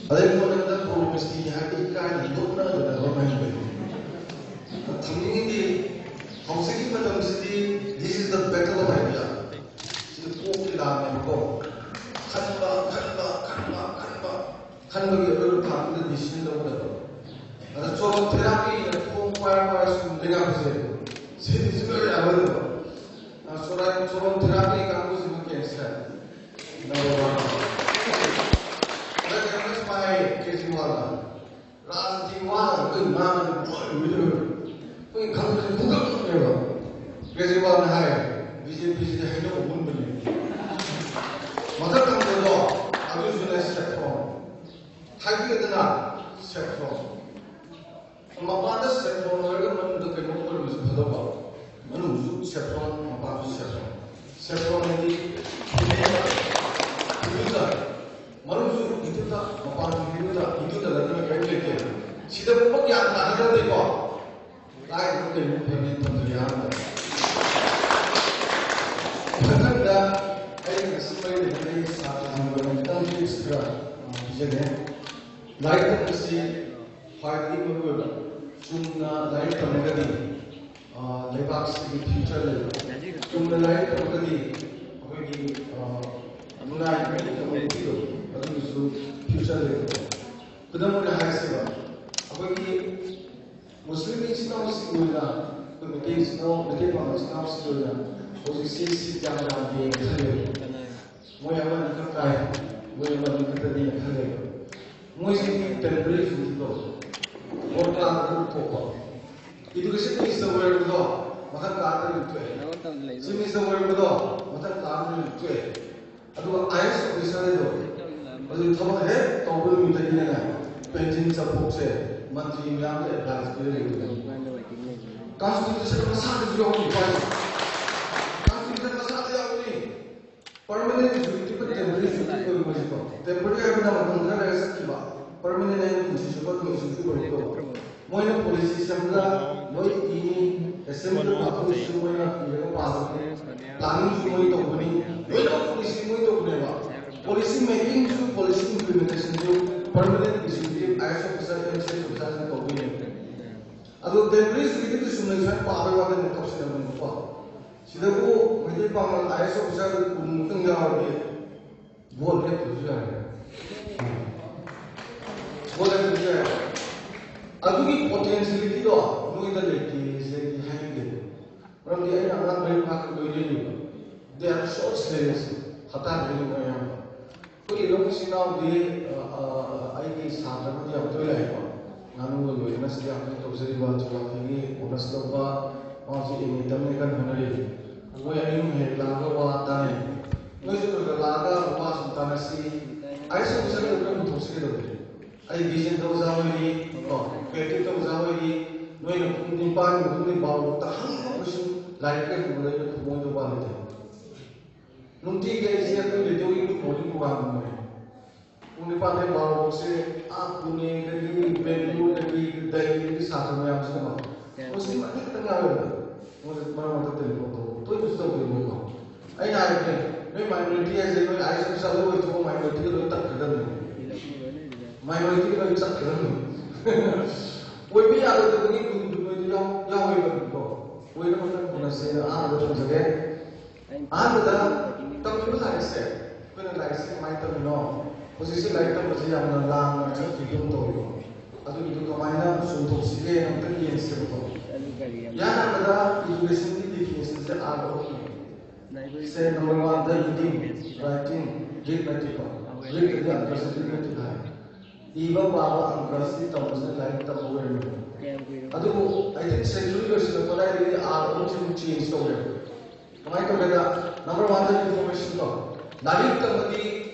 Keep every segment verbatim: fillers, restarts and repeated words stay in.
ꯑꯗꯩ ꯃꯉꯣꯟꯗ ꯄ꯭ꯔꯣꯃꯤꯁꯇꯤ ꯍꯥꯏꯗꯤ ꯏꯀꯥꯏꯅ ꯅꯣꯛꯅꯗꯅꯕ ꯃꯌꯥꯝ ꯂꯩ꯫ ꯊꯝꯅꯤꯡꯉꯤꯗꯤ ꯍꯧꯖꯤꯛꯀꯤ ꯃꯇꯝꯁꯤꯗꯤ this is the battle of idea꯫ ꯁꯤꯗ ꯀꯣꯛꯀꯤ ꯂꯥꯟꯅꯦꯕꯀꯣ꯫ ꯈꯟꯕ ꯈꯟꯕ ꯈꯟꯕ ꯈꯟꯕ ꯈꯟꯕꯒꯤ ꯑꯔꯣꯏꯕ ꯊꯥꯛꯇꯨꯗ ꯗꯤꯁꯤꯖꯟ ꯂꯧꯒꯗꯕ꯫ ꯑꯗ ꯆꯣꯔꯣꯟ ꯊꯦꯔꯥꯄꯤꯅ ꯊꯣꯡ ꯄꯥꯏꯔ ꯄꯥꯏꯔ ꯁꯨꯝ ꯂꯩꯉꯥꯛꯄꯁꯦ ꯁꯤꯗꯤ ꯁꯨꯡꯌꯥ ꯌꯥꯔꯣꯏꯗꯕ꯫ ꯆꯣꯔꯣꯟ ꯊꯦꯔꯥꯄꯤ ꯀꯥꯡꯕꯨꯁꯤꯃ ꯀꯦꯟꯁꯔ꯫ Number one꯫ ꯑꯗ ꯀꯩꯅꯣꯅ ꯁꯨꯃꯥꯏ ꯍꯥꯏꯌꯦ, ꯀꯦꯖꯔꯤꯋꯥꯜꯅ꯫ ꯔꯥꯖꯅꯤꯇꯤ ꯋꯥ ꯉꯥꯛꯇ ꯃꯥꯅ ꯂꯣꯏ ꯂꯣꯏ ꯂꯣꯏ꯫ ꯑꯩꯈꯣꯏ ꯈꯪꯕꯁꯦ ꯄꯨꯡꯀꯛ ꯀꯛꯅꯦꯕ꯫ ꯀꯦꯖꯔꯤꯋꯥꯜꯅ ꯍꯥꯏ, "ꯕꯤ ꯖꯦ ꯄꯤꯁꯤꯗꯤ ꯍꯩꯅꯧ ꯑꯃꯨꯟꯕꯅꯤ"꯫ ꯃꯊꯛ ꯊꯪꯕꯗꯣ ꯑꯗꯨꯁꯨꯅꯦ ꯁꯦꯐ꯭ꯔꯣꯟ꯫ ꯍꯥꯏꯕꯤꯔꯗꯅ ꯁꯦꯐ꯭ꯔꯣꯟ꯫ ꯃꯄꯥꯟꯗ ꯁꯦꯐ꯭ꯔꯣꯟ ꯑꯣꯏꯔꯒ ꯃꯅꯨꯡꯗ ꯀꯩꯅꯣ ꯑꯣꯏꯔꯝꯕꯁꯨ ꯐꯗꯧꯕ꯫ ꯃꯅꯨꯡꯁꯨ ꯁꯦꯐ꯭ꯔꯣꯟ, ꯃꯄꯥꯟꯁꯨ ꯁꯦꯐ꯭ꯔꯣꯟ꯫ ꯁꯦꯐ꯭ꯔꯣꯟ ꯍꯥꯏꯗꯤ ꯍꯤꯟꯗꯨꯗ, ꯃꯅꯨꯡꯁꯨ ꯍꯤꯟꯗꯨꯗ, ꯃꯄꯥꯟꯁꯨ ꯍꯤꯟꯗꯨꯗ, ꯍꯤꯟꯗꯨꯗ ꯅꯠꯇꯅ ꯀꯔꯤꯝ ꯂꯩꯇꯦ꯫ ꯁꯤꯗ ꯄꯨꯝꯕ ꯒ꯭ꯌꯥꯟ ꯇꯥꯅꯗ꯭ꯔꯗꯤꯀꯣ, ꯂꯥꯏꯔꯕ ꯀꯩꯅꯣ ꯐꯅꯤ ꯊꯝꯖꯒꯦ ꯍꯥꯏꯕꯗ꯫ ꯃꯊꯪꯗ ꯑꯩ ꯉꯁꯤ ꯃꯔꯤ ꯂꯩꯅꯕ ꯑꯩ ꯁꯥꯇ꯭ꯔꯁꯤꯡꯒꯤ ꯑꯣꯏꯅ ꯈꯤꯇꯪ ꯇꯤꯞꯁ ꯈꯔ, ꯑ, ꯄꯤꯖꯒꯦ꯫ ꯂꯥꯏꯔꯤꯛ ꯇꯝꯕꯁꯤ ꯈ꯭ꯋꯥꯏꯗꯒꯤ ꯃꯔꯨꯑꯣꯏꯕ꯫ ꯆꯨꯝꯅ ꯂꯥꯏꯔꯤꯛ ꯇꯝꯃꯒꯗꯤ, ꯑ, ꯂꯩꯕꯥꯛꯁꯤꯒꯤ ꯐ꯭ꯌꯨꯆꯔ ꯂꯩꯕ꯫ ꯆꯨꯝꯅ ꯂꯥꯏꯔꯤꯛ ꯇꯝꯃꯒꯗꯤ ꯑꯩꯈꯣꯏꯒꯤ, ꯑ, ꯈꯨꯟꯅꯥꯏꯒꯤ ꯀꯝꯃ꯭ꯌꯨꯅꯤꯇꯤꯗꯣ ꯑꯗꯨꯒꯤꯁꯨ ꯐ꯭ꯌꯨꯆꯔ ꯂꯩꯕ꯫ ꯈꯨꯗꯝ ꯑꯣꯏꯅ ꯍꯥꯏꯔꯁꯦꯕ, ꯑꯩꯈꯣꯏꯒꯤ ꯃꯨꯁꯂꯤꯝ ꯏꯆꯤꯟ ꯏꯅꯥꯎꯁꯤꯡꯒꯤ ꯑꯣꯏꯅ, ꯑꯩꯈꯣꯏ ꯃꯩꯇꯩ ꯏꯆꯤꯟ ꯏꯅꯥꯎ, ꯃꯩꯇꯩ ꯄꯥꯉꯜ ꯏꯆꯤꯟ ꯏꯅꯥꯎꯁꯤꯡꯒꯤ ꯑꯣꯏꯅ ꯍꯧꯖꯤꯛꯁꯤ ꯁꯤꯠ ꯌꯥꯝ ꯌꯥꯝꯗꯦꯅ ꯈꯜꯂꯦ꯫ ꯃꯣꯏ ꯑꯃꯅꯤ ꯈꯛ ꯇꯥꯏ, ꯃꯣꯏ ꯑꯃꯅꯤ ꯈꯛꯇꯅꯦꯅ ꯈꯜꯂꯦ꯫ ꯃꯣꯏꯁꯤꯗꯤ ꯇꯦꯝꯄꯔꯦꯔꯤ ꯁꯨꯇꯤ ꯇꯧꯕ, ꯕꯣꯔꯗ ꯀꯥꯡꯗ ꯊꯣꯛꯄ꯫ ꯏꯗꯨꯀꯦꯁꯟ ꯃꯤꯅꯤꯁꯇꯔ ꯑꯣꯏꯔꯝꯕꯗꯣ ꯃꯊꯪ ꯀꯥꯗ ꯂꯩꯊꯣꯛꯑꯦ꯫ ꯆꯤꯐ ꯃꯤꯅꯤꯁꯇꯔ ꯑꯣꯏꯔꯝꯕꯗꯣ ꯃꯊꯪ ꯀꯥꯗ ꯂꯩꯊꯣꯛꯑꯦ꯫ ꯑꯗꯨꯒ ꯑꯥꯏ ꯑꯦꯁ ꯑꯣꯐꯤꯁꯔ ꯍꯥꯏꯗꯣ ꯑꯗꯨ ꯊꯕꯛ ꯍꯦꯛ ꯇꯧꯕ ꯅꯨꯃꯤꯠꯇꯒꯤꯅꯦ ꯄꯦꯟꯁꯤꯟ ꯆꯥꯐꯣꯛꯁꯦ ꯃꯟꯇ꯭ꯔꯤ ꯃꯌꯥꯝꯗ ꯑꯦꯗꯚꯥꯏꯁ ꯄꯤꯔ ꯂꯩꯕꯅꯤ꯫ ꯀꯟꯁꯇꯤꯇ꯭ꯌꯨꯁꯟ ꯃꯁꯥꯗꯁꯨ ꯌꯥꯎꯔꯤ ꯄꯥꯏꯁꯦ꯫ ꯀꯟꯁꯇꯤꯇ꯭ꯌꯨꯁꯟ ꯃꯁꯥꯗ ꯌꯥꯎꯔꯤ꯫ ꯄꯔꯃꯅꯦꯟ ꯁꯨꯇꯤ ꯇꯦꯝꯄꯔꯦꯔꯤ ꯁꯨꯇꯤ ꯑꯣꯏꯕ ꯃꯣꯏꯁꯤꯀꯣ꯫ ꯇꯦꯝꯄꯔꯦꯔꯤ ꯍꯥꯏꯕꯅ ꯃꯇꯝ ꯈꯔ ꯂꯩꯔꯒ ꯆꯠꯈꯤꯕ꯫ ꯄꯔꯃꯅꯦꯟ ꯍꯥꯏꯅ ꯄꯨꯟꯁꯤ ꯆꯨꯞꯄ ꯑꯗꯨꯝ ꯑꯦꯛꯖꯤꯀ꯭ꯌꯨꯇꯤꯚ ꯑꯣꯏꯔꯛꯇꯧꯕ꯫ ꯃꯣꯏꯅ ꯄꯣꯂꯤꯁꯤ ꯁꯦꯝꯕꯗ ꯂꯣꯏ ꯏꯅꯤ, ꯑꯦꯁꯦꯝꯕ꯭ꯂꯤꯗ ꯄꯥꯊꯣꯛꯏꯁꯨ ꯃꯣꯏꯅ ꯏꯔꯒ ꯄꯥꯕꯅꯤ, ꯄ꯭ꯂꯥꯅꯤꯡꯁꯨ ꯃꯣꯏ ꯇꯧꯕꯅꯤ, ꯂꯣꯏꯅꯃꯛ ꯄꯣꯂꯤꯁꯤ ꯃꯣꯏ ꯇꯧꯕꯅꯦꯕ꯫ Policy making ꯁꯨ, policy implementation ꯁꯨ permanent executive, I A S officer, M C S officer ꯁꯤꯡ ꯇꯧꯗꯣꯏꯅꯦ꯫ ꯑꯗꯣ temporary executive ꯁꯨꯝ ꯂꯩ ꯁꯨꯃꯥꯏꯅ ꯄꯥꯕꯩ ꯋꯥꯗꯅꯦ, ꯇꯧꯁꯤꯟꯅꯕꯅꯦꯕꯀꯣ꯫ ꯁꯤꯗꯕꯨ ꯃꯩꯇꯩ ꯄꯥꯉꯜ I A S officer ꯀꯨꯟꯃꯨꯛꯇꯪ ꯌꯥꯎꯔꯗꯤ ꯚꯣꯠ ꯂꯦꯞꯇ꯭ꯔꯁꯨ ꯌꯥꯔꯦ꯫ ꯚꯣꯠ ꯂꯦꯞꯇ꯭ꯔꯁꯨ ꯌꯥꯔꯦ꯫ ꯑꯗꯨꯒꯤ potentiality ꯗꯣ ꯅꯣꯏꯗ ꯂꯩꯇꯦ ꯁꯤꯗꯤ ꯍꯥꯏꯅꯤꯡꯗꯦ꯫ ꯃꯔꯝꯗꯤ ꯑꯩꯅ ꯑꯉꯥꯡ ꯃꯔꯤ ꯃꯉꯥ ꯈꯛ ꯂꯣꯏꯅꯔꯤꯕ꯫ They are so serious꯫ ꯍꯞꯇꯥ ꯈꯨꯗꯤꯡꯒꯤ ꯃꯣꯏ ꯑꯌꯥꯝꯕ꯫ ꯑꯩꯈꯣꯏꯒꯤ ꯏꯅꯥꯎ ꯏꯆꯤꯟ ꯏꯅꯥꯎꯗꯤ, ꯑ, ꯑ, ꯑꯩꯒꯤ ꯁꯥꯇ꯭ꯔ ꯑꯃꯗꯤ ꯌꯥꯝ ꯇꯣꯏꯅ ꯂꯥꯛꯑꯦꯀꯣ꯫ ꯉꯥꯅꯨꯒ ꯂꯣꯏꯗꯅ ꯁꯤꯗ ꯌꯥꯝ ꯇꯣꯏꯅ ꯇꯧꯖꯔꯤꯕ, ꯖꯣꯒ꯭ꯔꯥꯐꯤꯒꯤ ꯑꯣꯅꯔꯁ ꯂꯧꯕ, ꯃꯥꯁꯨ ꯑꯦꯝ ꯑꯦ ꯇꯝꯅ ꯀꯟꯅ ꯍꯣꯠꯅꯔꯤ꯫ ꯃꯣꯏ ꯑꯅꯤ ꯑꯍꯨꯝ ꯍꯦꯛ ꯂꯥꯛꯑꯒ ꯋꯥ ꯇꯥꯅꯩ꯫ ꯅꯣꯏꯁꯨ ꯈꯔ ꯈꯔ ꯂꯥꯛꯑꯒ ꯋꯥ ꯁꯨꯝ ꯇꯥꯟꯅꯁꯤ꯫ ꯑꯩ ꯁꯨꯝ ꯆꯠꯂꯒ ꯄꯨꯊꯣꯛꯁꯤ ꯀꯩꯗꯧꯒꯦ? ꯑꯩ ꯕꯤꯖꯦꯟꯗ꯭ꯔ ꯑꯣꯖꯥ ꯍꯣꯏꯒꯤ, ꯀꯣ, ꯀ꯭ꯔꯤꯌꯦꯇꯤꯞꯇ ꯑꯣꯖꯥ ꯍꯣꯏꯒꯤ, ꯅꯣꯏꯅ ꯄꯨꯡ ꯅꯤꯄꯥꯟꯒꯤ ꯃꯇꯨꯡꯗ ꯕꯥꯔꯣ ꯐꯥꯎꯕ ꯍꯪꯕ ꯀꯣꯏꯁꯟ ꯂꯥꯏꯔꯤꯛ ꯀꯩꯒꯨꯝꯕ ꯂꯩꯕ ꯈꯨꯝꯃꯣꯏꯗꯧꯕ ꯂꯩꯇꯦ꯫ ꯅꯨꯡꯇꯤꯒꯤ ꯑꯩꯁꯦ ꯑꯩꯈꯣꯏ ꯔꯦꯗꯤꯑꯣꯒꯤ ꯒꯨꯗ ꯃꯣꯔꯅꯤꯡ ꯄ꯭ꯔꯣꯒ꯭ꯔꯥꯝ ꯑꯃ ꯂꯩ꯫ ꯄꯨꯡ ꯅꯤꯄꯥꯟꯗꯒꯤ ꯕꯥꯔꯣ ꯐꯥꯎꯁꯦ ꯑꯥ ꯄꯨꯅꯦꯗꯒꯤ, ꯕꯦꯡꯒꯂꯨꯔꯗꯒꯤ, ꯗꯦꯜꯂꯤꯗꯒꯤ ꯁꯥꯇ꯭ꯔ ꯃꯌꯥꯝꯁꯤꯅ ꯃꯣꯏꯁꯤ ꯃꯇꯦꯛ ꯈꯤꯇꯪ ꯌꯥꯎꯋꯦꯕ꯫ ꯃꯣꯏꯁꯦ ꯃꯔꯛ ꯃꯔꯛꯇ ꯇꯦꯂꯤꯐꯣꯟ ꯇꯧꯕ ꯇꯣꯏꯅꯁꯨ ꯇꯧꯕꯤꯔꯝꯃꯣꯏꯀꯣ꯫ ꯑꯩꯅ ꯍꯥꯏꯕꯅꯦ, ꯅꯣꯏ ꯃꯥꯏꯅꯣꯔꯤꯇꯤ ꯍꯥꯏꯁꯦ ꯅꯣꯏ ꯑꯥꯏ ꯑꯦꯁ ꯑꯣꯐꯤꯁꯥꯔ ꯂꯣꯏ ꯑꯣꯏꯊꯣꯛꯑꯣ, ꯃꯥꯏꯅꯣꯔꯤꯇꯤꯒ ꯂꯣꯏ ꯇꯠꯈ꯭ꯔꯗꯕꯅꯤ꯫ ꯃꯥꯏꯅꯣꯔꯤꯇꯤꯒ ꯂꯣꯏ ꯆꯠꯈ꯭ꯔꯗꯕꯅꯤ꯫ ꯑꯣꯏꯕ ꯌꯥꯔꯣꯏꯗꯕꯒꯤ ꯒꯨꯟꯗꯨ ꯅꯣꯏꯗ ꯌꯥꯎ-, ꯌꯥꯎꯋꯦꯕꯀꯣ꯫ ꯑꯣꯏꯅꯕ ꯀꯟꯅ ꯍꯣꯠꯅꯁꯦꯅ ꯑꯍꯥꯟꯕꯗ ꯊꯝꯖꯒꯦ꯫ ꯑꯍꯥꯟꯕꯗ ꯇꯝꯂꯤꯕ ꯂꯥꯏꯔꯤꯛꯁꯦ, ꯑꯩꯈꯣꯏꯅ ꯂꯥꯏꯔꯤꯛꯁꯦ ꯀꯃꯥꯏꯅ ꯇꯝꯃꯤꯅꯣ? ꯍꯧꯖꯤꯛꯁꯦ ꯂꯥꯏꯔꯤꯛ ꯇꯝꯕꯁꯦ ꯌꯥꯝꯅ ꯂꯥꯡꯅ ꯆꯠꯈꯤꯕꯒꯨꯝ ꯇꯧꯋꯦꯕ꯫ ꯑꯗꯨꯒꯤꯗꯨ ꯀꯃꯥꯏꯅ ꯆꯨꯝꯊꯣꯛꯁꯤꯒꯦ ꯑꯝꯇꯪ ꯌꯦꯡꯁꯦꯕꯀꯣ꯫ ꯌꯥꯅꯕꯗ education ꯒꯤ definition ꯁꯦ ꯑꯥꯔ ꯑꯍꯨꯝꯅꯦ꯫ ꯁꯦ number one ꯗ reading, writing, arithmetic ꯀꯣ꯫ Read ꯇꯗꯤ ꯑꯪꯀꯁꯦ arithmetic ꯍꯥꯏ꯫ ꯏꯕ ꯄꯥꯕ ꯑꯪꯀꯁꯤ ꯇꯝꯕꯁꯤꯅ ꯂꯥꯏꯔꯤꯛ ꯇꯝꯕ ꯑꯣꯏꯔꯝꯃꯦ꯫ ꯑꯗꯨꯕꯨ ꯑꯩꯠꯇꯤꯟ century ꯂꯣꯏꯁꯤꯜꯂꯛꯄ ꯑꯗꯥꯏꯗꯒꯤꯗꯤ ꯑꯥꯔ ꯑꯍꯨꯝꯁꯤ ꯑꯃꯨꯛ change ꯇꯧꯔꯦ꯫ ꯀꯃꯥꯏꯅ ꯇꯧꯒꯦꯗ, number one ꯗ information ꯀꯣ꯫ ꯂꯥꯏꯔꯤꯛ ꯇꯝꯕꯗꯤ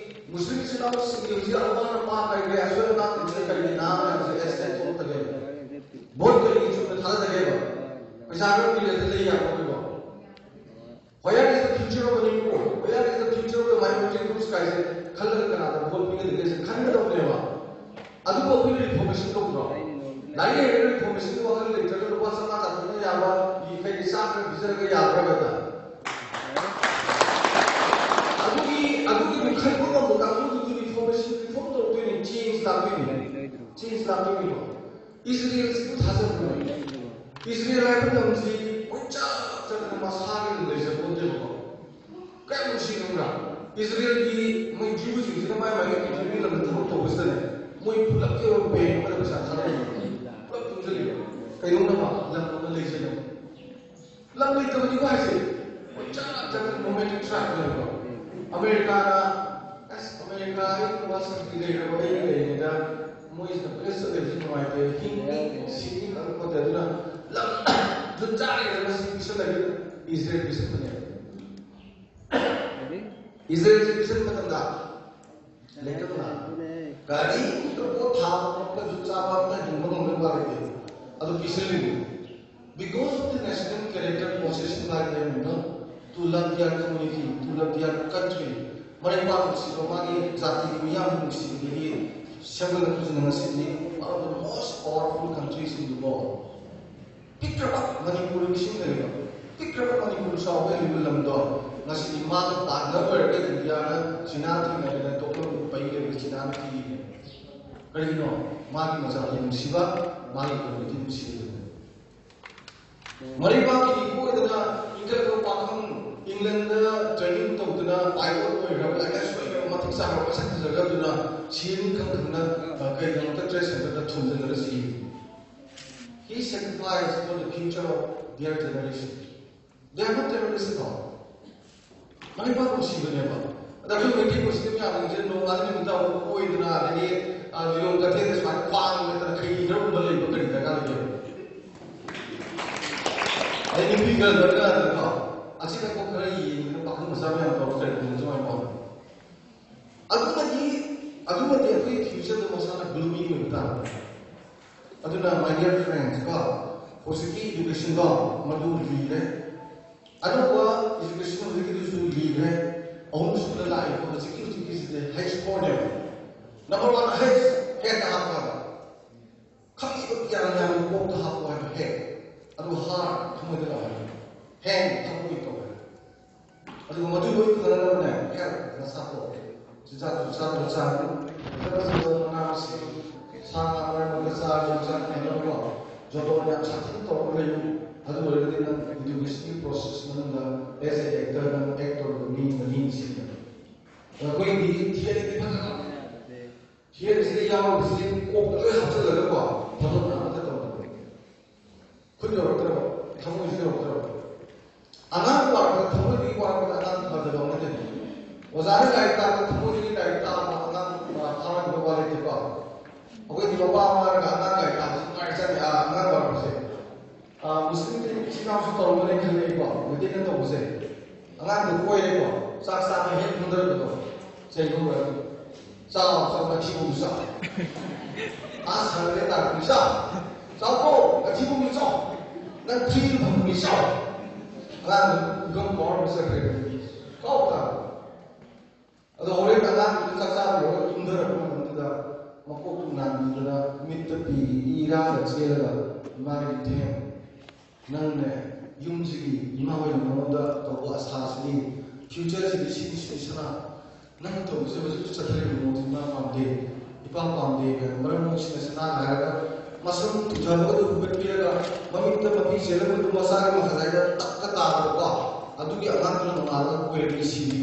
ꯃꯨꯁꯂꯤꯝ ꯏꯆꯤꯜ ꯏꯅꯥꯎꯁꯤꯡꯒꯤ ꯍꯧꯖꯤꯛ ꯑꯋꯥ ꯑꯄꯥ ꯀꯩ ꯀꯩ ꯑꯁꯣꯏ ꯑꯉꯥꯝ ꯀꯩ ꯀꯩ ꯅꯍꯥ ꯃꯌꯥꯝꯁꯦ ꯑꯦꯁ ꯑꯦꯁ ꯊꯣꯛꯂꯛꯇꯒꯦ꯫ ꯚꯣꯠ ꯀꯔꯤꯒꯤ ꯆꯨꯝꯅ ꯊꯥꯗꯒꯦꯕ? ꯄꯩꯁꯥ ꯈꯔ ꯄꯤꯔꯗꯤ ꯂꯩ ꯌꯥꯄꯣꯠꯇꯦꯀꯣ꯫ Where is the future of Manipur? Where is the future of the minority groups ꯀꯥꯏꯁꯦ ꯈꯜꯂꯒ ꯀꯅꯥꯗ ꯚꯣꯠ ꯄꯤꯒꯗꯒꯦꯁꯦ ꯈꯟꯒꯗꯧꯕꯅꯦꯕ꯫ ꯑꯗꯨꯕꯨ ꯑꯩꯈꯣꯏꯅ reformation ꯇꯧꯗ꯭ꯔꯣ? ꯂꯥꯏꯔꯤꯛ ꯍꯩꯔꯒ reformation ꯒꯤ ꯋꯥꯈꯜ ꯂꯩꯇ꯭ꯔꯒ ꯂꯨꯄꯥ ꯆꯥꯝꯃꯉꯥ ꯆꯥꯇ꯭ꯔꯨꯛꯅ ꯌꯥꯕ ꯃꯤ ꯈꯔꯒꯤ ꯆꯥꯛ ꯈꯔ ꯄꯤꯖꯔꯒ ꯌꯥꯕ꯭ꯔꯕ? ꯑꯗꯨꯒꯤ, ꯑꯗꯨꯒꯤ ꯈꯟꯕ ꯉꯝꯕ ꯂꯥꯛꯇꯣꯏꯅꯤ, ꯆꯦꯟꯖ ꯂꯥꯛꯇꯣꯏꯅꯤꯀꯣ꯫ ꯏꯁꯔꯦꯜꯁꯤꯕꯨ ꯊꯥꯖꯕ꯭ꯔꯣ? ꯏꯁꯔꯦꯜ ꯍꯥꯏꯕ ꯂꯝꯁꯤ ꯀꯣꯏꯆꯠ ꯆꯠꯇꯅ ꯃꯁꯥꯒꯤ ꯑꯗꯨꯝ ꯂꯩꯖꯄꯣꯟꯇꯦꯕꯀꯣ꯫ ꯀꯌꯥꯝ ꯅꯨꯡꯁꯤ ꯈꯪꯕ꯭ꯔꯥ? ꯏꯁꯔꯦꯜꯒꯤ ꯃꯣꯏ ꯖ꯭ꯌꯨꯁꯤꯡꯁꯤꯅ ꯃꯥꯏ ꯃꯥꯏꯒꯤ ꯄ꯭ꯔꯤꯊꯤꯕꯤ ꯂꯝꯗ ꯊꯕꯛ ꯇꯧꯕꯁꯤꯗꯅꯦ, ꯃꯣꯏ ꯄꯨꯂꯞꯀꯤ ꯑꯣꯏꯕ ꯕꯦꯡ ꯑꯃꯗ ꯄꯩꯁꯥ ꯊꯥꯗꯔꯤꯕ, ꯄꯨꯂꯞ ꯇꯨꯡꯁꯤꯜꯂꯤꯕ꯫ ꯀꯩꯗꯧꯅꯕ? ꯂꯝ ꯑꯃ ꯂꯩꯖꯅꯕ꯫ ꯂꯝ ꯂꯩꯇꯕꯅꯤꯀꯣ ꯍꯥꯏꯁꯦ꯫ ꯀꯣꯏꯆꯠ ꯆꯠꯇꯅ ꯅꯣꯃꯦꯗꯤꯛ ꯇ꯭ꯔꯥꯏꯕꯅꯦꯕ꯫ ꯑꯃꯦꯔꯤꯀꯥꯅ, ꯑꯁ, ꯑꯃꯦꯔꯤꯀꯥ ꯑꯩ ꯋꯥꯁꯛꯇꯤ ꯂꯩꯔꯕ ꯑꯩ ꯂꯩꯔꯤꯉꯩꯗ ꯃꯣꯏꯁꯤꯅ ꯄꯨꯂꯤꯁ ꯆꯠꯂꯤꯕꯁꯤ ꯅꯨꯡꯉꯥꯏꯇꯦ, ꯍꯤꯡꯅꯤ, ꯁꯤꯅꯤ ꯈꯪ ꯄꯣꯠꯇꯦ꯫ ꯑꯗꯨꯅ ꯂꯝ ꯖꯨꯠ ꯆꯥꯔꯤꯉꯩꯗ ꯃꯁꯤ ꯄꯤꯁꯜꯂꯒꯦ, ꯏꯁꯔꯦꯜ ꯄꯤꯁꯟꯕꯅꯦꯕ꯫ ꯏꯁꯔꯦꯜꯁꯤ ꯄꯤꯁꯟꯕ ꯃꯇꯝꯗ ꯂꯩꯇꯕꯅ ꯒꯥꯔꯤ ꯑꯝꯇ ꯄꯣꯠ ꯊꯥꯕ ꯈꯣꯠꯄꯁꯨ ꯆꯥꯕ ꯑꯝꯇ ꯍꯤꯡꯕ ꯉꯝꯕꯒꯤ ꯋꯥ ꯂꯩꯇꯦ꯫ ꯑꯗꯨ ꯄꯤꯁꯜꯂꯤꯅꯤ꯫ Because of the national character possessed by them, you know, to love their community, to love their country. ꯃꯔꯩꯕꯥꯛ ꯅꯨꯡꯁꯤꯕ, ꯃꯥꯒꯤ ꯖꯥꯇꯤꯒꯤ ꯃꯤꯌꯥꯝ ꯅꯨꯡꯁꯤꯕꯗꯒꯤ ꯁꯦꯝꯒꯠꯂꯛꯄꯁꯤꯅ ꯉꯁꯤꯗꯤ one of the most powerful countries in the world. ꯄꯤꯛꯈ꯭ꯔꯕ ꯃꯅꯤꯄꯨꯔꯒꯤ ꯏꯁꯤꯡ ꯂꯩꯕ, ꯄꯤꯛꯈ꯭ꯔꯕ ꯃꯅꯤꯄꯨꯔ ꯆꯥꯎꯕ ꯍꯦꯜꯂꯤꯕ ꯂꯝꯗꯣ ꯉꯁꯤꯗꯤ ꯃꯥꯒ ꯄꯥꯔꯠꯅꯔ ꯑꯣꯏꯔꯒ ꯏꯟꯗꯤꯌꯥꯅ ꯆꯤꯅꯥ ꯊꯦꯡꯅꯗꯅ ꯇꯣꯛꯂꯝ ꯄꯩ ꯂꯩꯕ ꯆꯤꯅꯥꯅ ꯊꯤꯔꯤꯅꯦ꯫ ꯀꯔꯤꯒꯤꯅꯣ? ꯃꯥꯒꯤ ꯃꯆꯥꯗꯤ ꯅꯨꯡꯁꯤꯕ, ꯃꯥꯒꯤ ꯀꯝꯃ꯭ꯌꯨꯅꯤꯇꯤ ꯅꯨꯡꯁꯤꯕꯗꯨꯅ꯫ ꯃꯔꯩꯕꯥꯛꯀꯤ ꯏꯄꯨ ꯑꯣꯏꯗꯅ ꯏꯟꯈꯠꯂꯛꯄ ꯄꯥꯈꯪ, ꯏꯪꯂꯦꯟꯗ ꯇ꯭ꯔꯦꯅꯤꯡ ꯇꯧꯗꯅ ꯄꯥꯏꯂꯣꯠ ꯑꯣꯏꯈ꯭ꯔꯕ, ꯂꯥꯏꯔꯤꯛ ꯂꯥꯏꯁꯨ ꯍꯩꯈ꯭ꯔꯕ, ꯃꯇꯤꯛ ꯆꯥꯈ꯭ꯔꯕ, ꯃꯁꯛ ꯐꯖꯈ꯭ꯔꯗꯨꯅ ꯁꯤꯅꯤ ꯈꯪ ꯈꯪꯅ, ꯑ, ꯀꯩꯒꯤꯗꯃꯛꯇ ꯇ꯭ꯔꯦꯗ ꯁꯦꯟꯇꯔꯗ ꯊꯣꯝꯖꯤꯜꯂꯒ ꯁꯤ? He sacrificed for the future of their generation. They are not terrorists at all. Manipur ꯅꯨꯡꯁꯤꯕꯅꯦꯕ꯫ ꯑꯗ ꯑꯩꯈꯣꯏ ꯃꯩꯇꯩ ꯄꯨꯟꯁꯤꯗ ꯃꯌꯥꯝꯁꯤꯡꯁꯦ ꯅꯣꯡꯉꯥꯟꯕ ꯅꯨꯃꯤꯠ ꯇꯥꯕ ꯑꯣꯏꯗꯅ, ꯑꯗꯒꯤ, ꯑ, ꯂꯤꯂꯣꯡ ꯀꯩꯊꯦꯜꯗ ꯁꯨꯃꯥꯏꯅ ꯄꯥꯡꯗꯅ ꯈꯩꯅꯤ ꯈꯔ ꯎꯕ ꯂꯩꯕ ꯀꯔꯤ ꯗꯔꯀꯥꯔ ꯂꯩꯒꯦ? ꯑꯗꯩ ꯅꯨꯄꯤ ꯈꯔ ꯂꯣꯏꯅ ꯀꯣ, ꯑꯁꯤꯗꯀꯣ ꯈꯔ ꯌꯦꯡꯗꯅ ꯄꯥꯈꯪ ꯃꯆꯥ ꯃꯌꯥꯝ ꯇꯧꯔꯒ ꯀꯔꯤ ꯇꯧꯅ ꯁꯨꯃꯥꯏꯅ ꯇꯧꯕ? ꯑꯗꯨꯃꯗꯤ, ꯑꯗꯨꯃꯗꯤ ꯑꯩꯈꯣꯏ ꯐ꯭ꯌꯨꯆꯔꯗ ꯃꯁꯥꯅ ꯒ꯭ꯂꯨꯃꯤ ꯑꯣꯏꯕ ꯇꯥꯕꯅꯤ꯫ ꯑꯗꯨꯅ, my dear friends, ꯀꯣ, ꯍꯧꯖꯤꯛꯀꯤ ꯏꯗꯨꯀꯦꯁꯟꯗꯣ ꯃꯗꯨ ꯂꯤꯔꯦ꯫ ꯑꯅꯧꯕ ꯏꯗꯨꯀꯦꯁꯟ ꯍꯧꯖꯤꯛꯀꯤꯗꯨꯁꯨ ꯂꯤꯈ꯭ꯔꯦ꯫ ꯑꯍꯨꯝꯁꯨꯕꯗ ꯂꯥꯛꯏꯕ ꯍꯧꯖꯤꯛꯀꯤ, ꯍꯧꯖꯤꯛꯀꯤꯁꯤꯗꯤ ꯍꯩꯁ ꯐꯣꯔꯅꯦꯕ꯫ ꯅꯝꯕꯔ ꯋꯥꯟ, ꯍꯩꯁ, ꯍꯦꯠꯇ ꯍꯥꯞꯄ ꯍꯥꯏꯕ꯫ ꯈꯪꯉꯤꯕ ꯒ꯭ꯌꯥꯟ ꯃꯌꯥꯝꯗꯨ ꯀꯣꯛꯇ ꯍꯥꯞꯄꯣ ꯍꯥꯏꯕ ꯍꯦꯠ꯫ ꯑꯗꯨꯒ ꯍꯥꯔꯠ, ꯊꯃꯣꯏꯗ ꯂꯥꯛꯑꯣ ꯍꯥꯏꯕ꯫ ꯍꯦꯟ, ꯊꯃꯣꯏ ꯇꯧ ꯍꯥꯏꯕ꯫ ꯑꯗꯨꯒ ꯃꯗꯨ ꯂꯣꯏ ꯐꯅꯅꯕꯅꯦ, ꯍꯦꯜꯠ, ꯅꯁꯥꯗꯣ ꯆꯤꯟꯖꯥꯛꯇꯨ ꯆꯥꯗꯕ ꯆꯥꯒꯅꯨ꯫ ꯐꯖ ꯐꯖꯕ ꯁꯤ ꯁꯥ ꯉꯥ ꯃꯔꯛ ꯃꯔꯛꯇ ꯆꯥꯔꯁꯨ ꯍꯛꯆꯥꯡ ꯐꯅꯕꯀꯣ ꯖꯣꯇꯣꯟ ꯌꯥꯝ ꯁꯥꯊꯤꯅ ꯇꯧꯔꯒ ꯂꯩꯌꯨ꯫ ꯑꯗꯨ ꯑꯣꯏꯔꯒꯗꯤ ꯅꯪ educational process ꯃꯅꯨꯡꯗ as a actor ꯅꯪ act ꯇꯧꯔꯒ ꯃꯤ ꯃꯃꯤꯡ ꯁꯤꯟꯒꯅꯤ꯫ ꯑꯩꯈꯣꯏꯒꯤ theoryꯗꯤ ꯐꯖꯅ theoryꯁꯤꯗ ꯌꯥꯎꯔꯤꯕꯁꯤ ꯀꯣꯛꯇ ꯂꯣꯏ ꯍꯥꯞꯆꯤꯜꯂꯒꯀꯣ ꯊꯕꯛ ꯑꯃꯇ ꯇꯧꯗꯕ꯫ ꯈꯨꯠ ꯌꯧꯔꯛꯇ꯭ꯔꯕ, ꯊꯃꯣꯏꯁꯨ ꯌꯧꯔꯛꯇ꯭ꯔꯕ꯫ ꯑꯉꯥꯡ ꯋꯥꯔꯛꯄꯗ ꯊꯃꯣꯏꯗꯒꯤ ꯋꯥꯔꯛꯄꯗ ꯑꯉꯥꯡ ꯐꯗꯕ ꯑꯃ ꯂꯩ꯫ ꯑꯣꯖꯥꯅ ꯂꯥꯏꯔꯤꯛ ꯇꯥꯛꯄ ꯊꯃꯣꯏꯗꯒꯤ ꯂꯥꯏꯔꯤꯛ ꯇꯥꯛꯄ ꯑꯉꯥꯡ ꯐꯥꯔꯛꯇꯕ ꯋꯥ ꯂꯩꯇꯦꯀꯣ꯫ ꯑꯩꯈꯣꯏꯗꯤ ꯃꯄꯥ ꯃꯃꯥꯅꯒ ꯑꯉꯥꯡ ꯂꯥꯏꯔꯤꯛ ꯇꯥꯛꯄꯁꯤ ꯅꯨꯡꯉꯥꯏꯖꯥꯠꯅꯤ, ꯑꯥ, ꯑꯉꯥꯡ ꯋꯥꯔꯛꯄꯁꯦ꯫ ꯑꯥ, ꯃꯨꯁꯂꯤꯝꯗꯤ ꯏꯆꯤꯟ ꯏꯅꯥꯎꯁꯨ ꯇꯧꯔꯝꯒꯅꯤ ꯈꯜꯂꯦ ꯑꯩꯀꯣ, ꯃꯩꯇꯩꯅ ꯇꯧꯕꯁꯦ꯫ ꯑꯉꯥꯡꯗꯣ ꯀꯣꯏꯔꯦꯀꯣ, ꯆꯥꯛ ꯆꯥꯕ ꯍꯦꯛ ꯐꯝꯊꯔꯛꯄꯗꯣ, ꯆꯩ ꯈꯪꯕ꯭ꯔꯥ? ꯆꯥꯎ, ꯆꯥꯎ, ꯃꯊꯤꯕꯣꯡꯗꯣ ꯆꯥꯎ꯫ ꯑꯥ, ꯁꯥꯟꯅꯔꯦ ꯇꯥꯔꯛꯄꯅꯤ, ꯆꯥꯎ꯫ ꯆꯥꯎꯀꯣ, ꯃꯊꯤꯕꯣꯡꯗꯣ ꯆꯥꯎ꯫ ꯅꯪ ꯐ꯭ꯔꯤꯗ ꯐꯪꯕꯅꯤ, ꯆꯥꯎ꯫ ꯑꯉꯥꯡꯗꯣ ꯏꯀꯝ ꯄꯋꯥꯔ ꯆꯠꯈ꯭ꯔꯦ꯫ ꯀꯥꯎ ꯇꯥꯔꯦ꯫ ꯑꯗꯣ ꯍꯣꯔꯦꯟ ꯑꯉꯥꯡꯗꯨꯅ ꯆꯥꯛ ꯆꯥꯕ ꯂꯣꯏꯔꯒ ꯇꯨꯝꯊꯔꯛꯄ ꯃꯇꯝꯗꯨꯗ ꯃꯀꯣꯛꯇꯨ ꯅꯥꯟꯕꯤꯗꯅ ꯃꯤꯠꯇ ꯄꯤꯒꯤ ꯏꯔꯥꯒ ꯆꯦꯜꯂꯒ, "ꯏꯃꯥꯒꯤ ꯏꯊꯦꯝ, ꯅꯪꯅꯦ ꯌꯨꯝꯁꯤꯒꯤ ꯏꯃꯥ ꯑꯣꯏꯅ ꯅꯉꯣꯟꯗ ꯇꯧꯕ ꯑꯁꯥꯁꯤꯗꯤ futureꯁꯤꯗꯤ ꯁꯤꯅꯤ ꯁꯤꯅꯤ ꯁꯅꯥ, ꯅꯪ ꯇꯧꯕꯁꯦ ꯍꯧꯖꯤꯛ ꯆꯠꯊꯔꯤꯕ ꯃꯑꯣꯡꯁꯤ ꯏꯃꯥ ꯄꯥꯝꯗꯦ, ꯏꯄꯥ ꯄꯥꯝꯗꯦ" ꯀꯥꯏꯅ ꯃꯔꯝ ꯃꯣꯛꯁꯤꯅ ꯁꯅꯥꯒ ꯍꯥꯏꯔꯒ ꯃꯁꯝ ꯇꯨꯊꯕꯒꯗꯨ ꯍꯨꯒꯠꯄꯤꯔꯒ ꯃꯃꯤꯠꯇ ꯃꯄꯤ ꯆꯦꯜꯂꯝꯕꯗꯨ ꯃꯆꯥꯒꯤ ꯃꯈꯥꯗ ꯇꯛꯀ ꯇꯥꯕꯗꯀꯣ ꯑꯗꯨꯒꯤ ꯑꯉꯥꯡꯗꯨꯅ ꯅꯣꯡꯉꯥꯜꯂꯒ ꯀꯣꯏꯔꯛꯄ ꯁꯤꯅꯤ꯫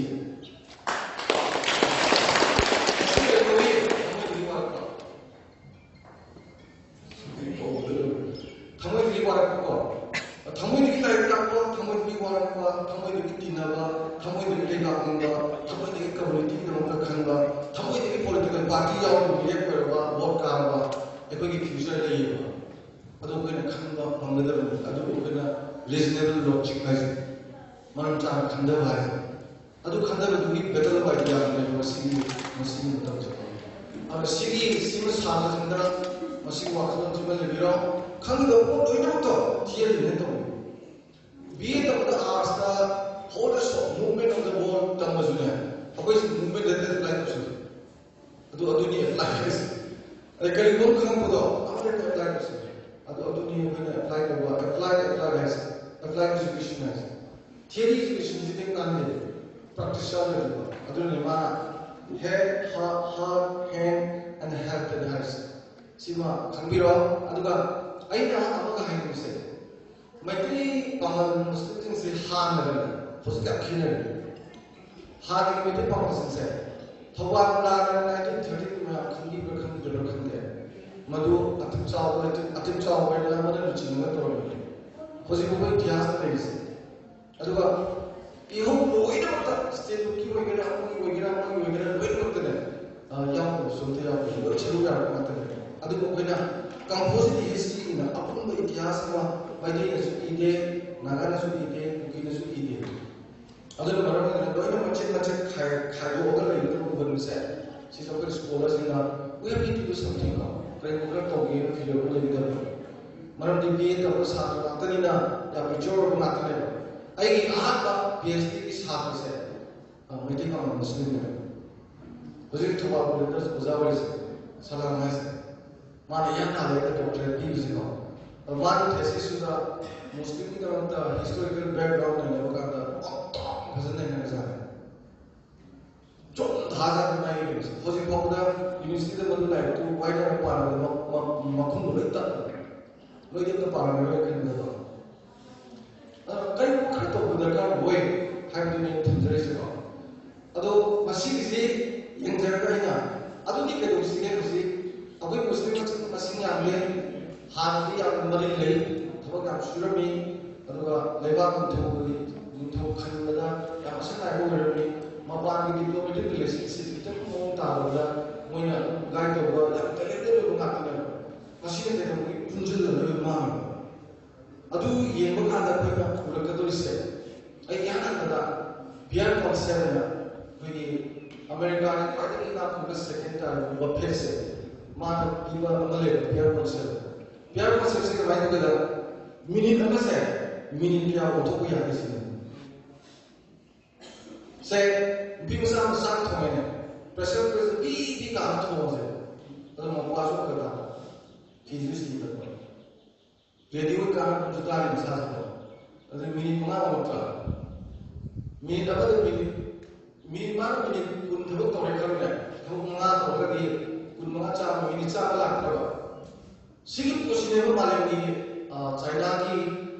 ꯊꯃꯣꯏꯗꯒꯤ ꯋꯥꯔꯛꯄꯀꯣ, ꯊꯃꯣꯏꯗꯒꯤ ꯂꯥꯏꯔꯤꯛ ꯇꯥꯛꯄ, ꯊꯃꯣꯏꯗꯒꯤ ꯋꯥꯔꯛꯄ, ꯊꯃꯣꯏꯗꯒꯤ ꯇꯤꯟꯅꯕ, ꯊꯃꯣꯏꯗꯒꯤ ꯂꯩꯕꯥꯛ ꯅꯤꯡꯕ, ꯊꯃꯣꯏꯗꯒꯤ communityꯒꯤꯗꯃꯛꯇ ꯈꯟꯕ, ꯊꯃꯣꯏꯗꯒꯤ political party ꯌꯥꯎꯔꯒ ꯃꯤꯔꯦꯞ ꯑꯣꯏꯔꯕ, vote ꯀꯥꯔꯕ ꯑꯩꯈꯣꯏꯒꯤ future ꯂꯩꯌꯦꯕ꯫ ꯑꯗꯨ ꯑꯩꯈꯣꯏꯅ ꯈꯟꯕ ꯉꯝꯒꯗꯕꯅꯤ꯫ ꯑꯗꯨꯕꯨ ꯑꯩꯈꯣꯏꯅ reasonable logic ꯍꯥꯏꯁꯦ, ꯃꯔꯝ ꯆꯥꯅ ꯈꯟꯊꯕ ꯍꯥꯏꯁꯦ, ꯑꯗꯨ ꯈꯟꯊꯕꯗꯨꯒꯤ battle of ideaꯅꯦꯕ ꯃꯁꯤꯒꯤ, ꯃꯁꯤꯒꯤ ꯃꯇꯝꯁꯦ꯫ ꯑꯗꯨꯅ ꯁꯤꯒꯤ, ꯁꯤꯃ ꯁꯥꯟꯅꯁꯤꯡꯗ ꯃꯁꯤꯒꯤ ꯋꯥꯈꯜꯂꯣꯟꯁꯤꯃ ꯂꯩꯕꯤꯔꯣ꯫ ꯈꯪꯗꯕ ꯄꯣꯠ ꯂꯣꯏꯅꯃꯛꯇꯣ theoryꯅꯦ ꯇꯧꯕ꯫ B A ꯇꯧꯕꯗ artsꯇ whole of movement of the world ꯇꯝꯕꯁꯨꯅꯦ, ꯑꯩꯈꯣꯏꯁꯨ movementꯇ apply ꯇꯧꯁꯤꯜꯂꯤ꯫ ꯑꯗꯨ, ꯑꯗꯨꯅꯤ apply ꯍꯥꯏꯁꯦ꯫ ꯑꯗꯩ ꯀꯔꯤꯒꯨꯝꯕ ꯈꯪꯉꯛꯄꯗꯣ ꯑꯃꯗ apply ꯇꯧꯁꯤꯜꯂꯤ꯫ ꯑꯗꯨ, ꯑꯗꯨꯅꯤ ꯑꯩꯈꯣꯏꯅ apply ꯇꯧꯕ, apply, apply ꯍꯥꯏꯁꯦ, apply education ꯍꯥꯏꯁꯦ꯫ Theory educationꯁꯤꯗꯤ ꯀꯥꯟꯅꯗꯦ, practice ꯌꯥꯎꯗ꯭ꯔꯗꯤꯀꯣ꯫ ꯑꯗꯨꯅ ꯃꯥꯅ head, heart, heart, hand and habit ꯁꯤꯃ ꯈꯪꯕꯤꯔꯣ꯫ ꯑꯗꯨꯒ ꯑꯩꯅ ꯑꯃꯒ ꯍꯥꯏꯅꯤꯡꯕꯁꯦ, ꯃꯩꯇꯩ ꯄꯥꯉꯜ ꯃꯨꯁꯂꯤꯝꯁꯤꯡꯁꯦ ꯍꯥꯟꯅꯒꯅꯤ, ꯍꯧꯖꯤꯛ ꯌꯥꯝ ꯈꯦꯠꯅꯔꯦ꯫ ꯍꯥꯟꯅꯒꯤ ꯃꯩꯇꯩ ꯄꯥꯉꯜꯁꯤꯡꯁꯦ ꯊꯧꯕꯥꯜ ꯂꯥꯟ nineteen thirty ꯃꯌꯥꯝ ꯈꯪꯕꯤꯕ꯭ꯔꯥ ꯈꯪꯕꯤꯗꯕ꯭ꯔꯥ ꯈꯪꯗꯦ, ꯃꯗꯨ ꯑꯇꯤꯝ ꯆꯥꯎꯕ, ꯑꯇꯤꯝ ꯆꯥꯎꯕ ꯍꯥꯏꯅ ꯑꯃꯅ ꯂꯨꯆꯤꯡꯕ ꯇꯧꯔꯝꯃꯤ꯫ ꯍꯧꯖꯤꯛ ꯐꯥꯎꯕ ꯏꯇꯤꯍꯥꯁꯇ ꯂꯩꯔꯤꯁꯦ꯫ ꯑꯗꯨꯒ ꯏꯍꯧ ꯂꯣꯏꯅꯃꯛꯇ, ꯁ꯭ꯇꯦꯠ ꯕꯨꯛꯀꯤ ꯑꯣꯏꯒꯦꯔꯥ, ꯑꯃꯒꯤ ꯑꯣꯏꯒꯦꯔꯥ, ꯑꯃꯒꯤ ꯑꯣꯏꯒꯦꯔꯥ, ꯂꯣꯏꯅꯃꯛꯇꯅꯦ, ꯑ, ꯌꯥꯎꯗꯕꯁꯨ ꯑꯝꯇ ꯌꯥꯎꯗꯦ꯫ ꯂꯣꯏ ꯁꯔꯨꯛ ꯌꯥꯔꯛꯄ ꯉꯥꯛꯇꯅꯦ꯫ ꯑꯗꯨꯕꯨ ꯑꯩꯈꯣꯏꯅ composite history ꯏꯅ ꯑꯄꯨꯟꯕ ꯏꯇꯤꯍꯥꯁ ꯑꯃ ꯃꯩꯇꯩꯅꯁꯨ ꯏꯗꯦ, ꯅꯥꯒꯥꯅꯁꯨ ꯏꯗꯦ, ꯀꯨꯀꯤꯅꯁꯨ ꯏꯗꯦ꯫ ꯑꯗꯨꯅ ꯃꯔꯝ ꯑꯣꯏꯗꯅ ꯂꯣꯏꯅ ꯃꯆꯦꯠ ꯃꯆꯦꯠ ꯈꯥꯏ-, ꯈꯥꯏꯗꯣꯛꯑꯒ ꯂꯩꯕꯗ ꯎꯒꯟꯕꯁꯦ, ꯁꯤꯁꯨ ꯑꯩꯈꯣꯏ ꯁ꯭ꯀꯣꯂꯔꯁꯤꯡꯅ "We have to do something" ꯀꯣ, ꯀꯔꯤꯒꯨꯝꯕ ꯈꯔ ꯇꯧꯒꯦꯅ ꯊꯤꯖꯔꯛꯄ ꯂꯩꯒꯗꯕꯅꯤ꯫ ꯃꯔꯝꯗꯤ ꯕꯤ ꯑꯦ ꯇꯧꯕ ꯁꯥꯇ꯭ꯔ ꯉꯥꯛꯇꯅꯤꯅ ꯌꯥꯝ ꯃꯦꯆꯤꯌꯣꯔ ꯑꯣꯏꯕ ꯉꯥꯛꯇꯅꯦꯕ꯫ ꯑꯩꯒꯤ ꯑꯍꯥꯟꯕ ꯄꯤ ꯑꯩꯆ ꯗꯤꯒꯤ ꯁꯥꯇ꯭ꯔꯁꯦ, ꯑ, ꯃꯩꯇꯩ ꯄꯥꯉꯜ ꯃꯨꯁꯂꯤꯝꯅꯦꯕ꯫ ꯍꯧꯖꯤꯛ ꯊꯧꯕꯥꯜ ꯀꯣꯂꯦꯖꯇ ꯑꯣꯖꯥ ꯑꯣꯏꯔꯤꯁꯦ, ꯁꯂꯥꯝ ꯍꯥꯏꯁꯦ꯫ ꯃꯥꯅ ꯏꯍꯥꯟ ꯍꯥꯟꯅ ꯑꯩꯅ ꯗꯣꯛꯇꯔꯦꯠ ꯄꯤꯕꯁꯤꯀꯣ꯫ ꯑꯗꯣ ꯃꯥꯒꯤ ꯊꯦꯁꯤꯁꯇꯨꯗ ꯃꯨꯁꯂꯤꯝꯒꯤꯗꯃꯛꯇ ꯍꯤꯁꯇꯣꯔꯤꯀꯦꯜ ꯕꯦꯛꯒ꯭ꯔꯥꯎꯟ ꯅꯩꯅꯕ ꯀꯥꯟꯗ ꯃꯑꯣꯡ ꯐꯖꯅ ꯅꯩꯅꯔꯖꯥꯠꯅꯤ꯫ ꯆꯨꯝ ꯊꯥꯖꯕ ꯃꯥꯒꯤ ꯀꯩꯅꯣꯁꯦ꯫ ꯍꯧꯖꯤꯛ ꯐꯥꯎꯕꯗ ꯌꯨꯅꯤꯚꯔꯁꯤꯇꯤꯗ ꯃꯗꯨ ꯂꯥꯏꯔꯤꯛꯇꯨ ꯋꯥꯏꯅꯔ ꯄꯥꯔꯒ ꯃ-, ꯃ-, ꯃꯈꯨꯝꯗꯣ ꯂꯣꯏ ꯇꯠꯂꯦ꯫ ꯅꯣꯏꯗꯤ ꯑꯝꯇ ꯄꯥꯔꯝꯃꯔꯣꯏ ꯈꯟꯕꯗꯀꯣ꯫ ꯑꯗꯣ ꯀꯔꯤꯒꯨꯝꯕ ꯈꯔ ꯇꯧꯕ ꯗꯔꯀꯥꯔ ꯑꯣꯏ ꯍꯥꯏꯕꯗꯨꯅꯦ ꯑꯩꯅ ꯊꯝꯖꯔꯤꯁꯦꯀꯣ꯫ ꯑꯗꯣ ꯃꯁꯤꯒꯤꯁꯤ ꯌꯦꯡꯖꯔꯒ ꯑꯩꯅ ꯑꯗꯨꯗꯤ ꯀꯩꯗꯧꯁꯤꯒꯦ ꯍꯧꯖꯤꯛ ꯑꯩꯈꯣꯏ ꯃꯨꯁꯂꯤꯝ ꯃꯁꯤꯡ, ꯃꯁꯤꯡ ꯌꯥꯝꯂꯦ, ꯍꯥꯟꯅꯗꯤ ꯌꯥꯝꯅ ꯃꯔꯤ ꯂꯩ, ꯊꯕꯛ ꯌꯥꯝ ꯁꯨꯔꯝꯃꯤ, ꯑꯗꯨꯒ ꯂꯩꯕꯥꯛ ꯅꯤꯡꯊꯧꯒꯤ, ꯅꯤꯡꯊꯧ ꯈꯟꯕꯗ ꯌꯥꯝ ꯑꯁꯪ ꯑꯔꯥꯛꯄ ꯑꯣꯏꯔꯝꯃꯤ꯫ ꯃꯄꯥꯟꯒꯤ diplomatic relationship ꯈꯤꯇꯪ ꯃꯑꯣꯡ ꯇꯥꯕꯗ ꯃꯣꯏꯅ ꯑꯗꯨꯝ ꯒꯥꯏꯗ ꯇꯧꯕ ꯌꯥꯝ ꯇꯦꯂꯦꯟꯇꯦꯠ ꯑꯣꯏꯕ ꯉꯥꯛꯇꯅꯦꯕ꯫ ꯃꯁꯤꯅ ꯀꯩꯗꯧꯕꯒꯤ ꯄꯨꯟꯁꯤꯜꯂꯒ ꯂꯣꯏ ꯃꯥꯡꯉꯦ꯫ ꯑꯗꯨ ꯌꯦꯡꯕ ꯀꯥꯟꯗ ꯑꯩꯈꯣꯏꯅ ꯎꯔꯛꯀꯗꯧꯔꯤꯁꯦ, ꯑꯩ ꯏꯍꯥꯟ ꯍꯥꯟꯕꯗ ꯕꯤꯌꯔ ꯀꯥꯎꯟꯁꯤꯜ ꯍꯥꯏꯅ ꯑꯩꯈꯣꯏꯒꯤ ꯑꯃꯦꯔꯤꯀꯥꯒꯤ ꯈ꯭ꯋꯥꯏꯗꯒꯤ ꯏꯅꯥꯛ ꯈꯨꯟꯕ ꯁꯦꯀꯦꯟ ꯇꯥꯔꯝꯕ ꯕꯐꯦꯠꯁꯦ, ꯃꯥꯅ ꯄꯤꯕ ꯑꯃ ꯂꯩꯕ ꯕꯤꯌꯔ ꯀꯥꯎꯟꯁꯤꯜ꯫ ꯕꯤꯌꯔ ꯀꯥꯎꯟꯁꯤꯜꯁꯦ ꯀꯃꯥꯏꯅ ꯇꯧꯒꯦꯗ, ꯃꯤꯅꯤꯠ ꯑꯃꯁꯦ ꯃꯤꯅꯤꯠ ꯀꯌꯥ ꯑꯣꯟꯊꯣꯛꯄ ꯌꯥꯒꯦ ꯁꯤꯅꯤ꯫ ꯁꯦ, ꯅꯨꯄꯤ ꯃꯆꯥ ꯑꯃ ꯆꯥꯛ ꯊꯣꯡꯉꯦꯅꯦ, ꯄ꯭ꯔꯦꯁꯔ ꯀꯨꯀꯔꯁꯦ ꯄꯤ ꯄꯤ ꯀꯥꯝ ꯊꯣꯡꯉꯁꯦ, ꯑꯗꯣ ꯃꯄꯥꯁꯨ ꯑꯝꯇ ꯇꯥ, ꯐꯤꯁꯨ ꯁꯤꯗꯕ, ꯔꯦꯗꯤꯑꯣ ꯀꯥꯔꯗꯁꯨ ꯇꯥꯔꯤꯕ ꯁꯥꯁꯤꯗ, ꯑꯗꯨ ꯃꯤꯅꯤꯠ ꯃꯉꯥ ꯉꯝꯃꯛꯇ꯭ꯔꯥ? ꯃꯤꯅꯤꯠ ꯑꯃꯗ ꯃꯤꯅꯤꯠ, ꯃꯤꯅꯤꯠ ꯃꯥꯅ ꯃꯤꯅꯤꯠ ꯀꯨꯟ ꯊꯕꯛ ꯇꯧꯔꯦ ꯈꯜꯂꯨꯅꯦ, ꯊꯕꯛ ꯃꯉꯥ ꯇꯧꯔꯒꯗꯤ ꯀꯨꯟ ꯃꯉꯥ ꯆꯥꯝꯃ, ꯃꯤꯅꯤꯠ ꯆꯥꯝꯃ ꯂꯥꯛꯇ꯭ꯔꯕ? ꯁꯤꯒꯤ ꯄꯣꯠꯁꯤꯅꯦꯕ ꯃꯥꯂꯦꯝꯒꯤ, ꯑ, ꯆꯥꯏꯅꯥꯒꯤ,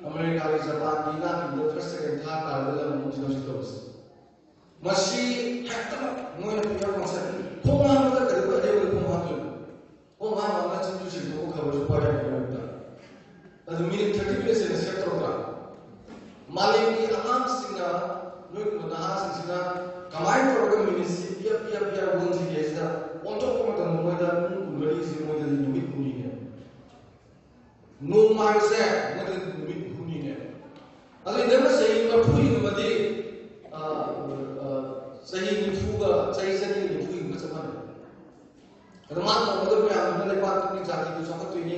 ꯑꯃꯦꯔꯤꯀꯥꯒꯤ, ꯖꯄꯥꯟꯒꯤ ꯏꯅꯥꯛ ꯈꯨꯟꯕ first, second, third ꯀꯥꯔꯒ ꯂꯝ ꯑꯍꯨꯝꯁꯤꯅ ꯍꯧꯖꯤꯛ ꯇꯧꯔꯤꯁꯦ꯫ ꯃꯁꯤ ꯍꯦꯛꯇ ꯃꯣꯏꯅ ꯄꯤꯌꯔ ꯀꯣꯟꯁꯦꯞ ꯈꯣꯡ ꯍꯥꯝꯕꯗ ꯀꯩꯗꯧꯕꯩ ꯑꯗꯩ ꯈꯣꯡ ꯍꯥꯝꯗꯣꯏꯅꯣ? ꯈꯣꯡ ꯍꯥꯝꯕ ꯑꯃꯅ ꯆꯤꯟꯁꯨ ꯁꯦꯡꯗꯣꯛꯄ ꯈꯕꯔꯁꯨ ꯄꯥꯏ ꯌꯥꯕ ꯃꯔꯛꯇ꯫ ꯑꯗꯨ ꯃꯤꯅꯤꯠ thirty minutes ꯍꯦꯟꯅ ꯁꯦꯞ ꯇꯧꯗ꯭ꯔꯥ? ꯃꯥꯂꯦꯝꯒꯤ ꯑꯉꯥꯡꯁꯤꯡꯅ, ꯅꯣꯏꯒꯨꯝꯕ ꯅꯍꯥꯁꯤꯡꯁꯤꯅ ꯀꯃꯥꯏꯅ ꯇꯧꯔꯒ ꯃꯤꯅꯤꯠꯁꯤ ꯄꯤꯌꯥ ꯄꯤꯌꯥ ꯄꯤꯌꯥ ꯋꯥꯟꯁꯤꯒꯦ ꯁꯤꯗ ꯑꯣꯟꯊꯣꯛꯄ ꯃꯇꯝꯗ ꯃꯣꯏꯗ ꯄꯨꯡ ꯀꯨꯟꯃꯔꯤꯁꯤ ꯃꯣꯏꯗꯗꯤ ꯅꯨꯃꯤꯠ ꯍꯨꯝꯅꯤꯅꯦ꯫ ꯅꯣꯡꯃ ꯍꯥꯏꯕꯁꯦ ꯃꯣꯏꯗꯗꯤ ꯅꯨꯃꯤꯠ ꯍꯨꯝꯅꯤꯅꯦ꯫ ꯑꯗꯨ ꯅꯪꯅ ꯆꯍꯤ ꯃꯔꯤꯐꯨ ꯍꯤꯡꯉꯝꯃꯗꯤ, ꯑ, ꯑ, ꯆꯍꯤ ꯅꯤꯐꯨꯒ, ꯆꯍꯤ ꯆꯅꯤꯒ ꯅꯤꯐꯨ ꯍꯤꯡꯕ ꯆꯞ ꯃꯥꯟꯅꯩ꯫ ꯑꯗꯣ ꯃꯥ ꯇꯧꯒꯗꯕ ꯃꯌꯥꯝꯗꯨꯅ ꯂꯩꯕꯥꯛꯇꯨꯒꯤ ꯖꯥꯇꯤꯗꯨ ꯆꯥꯎꯈꯠꯇꯣꯏꯅꯤ,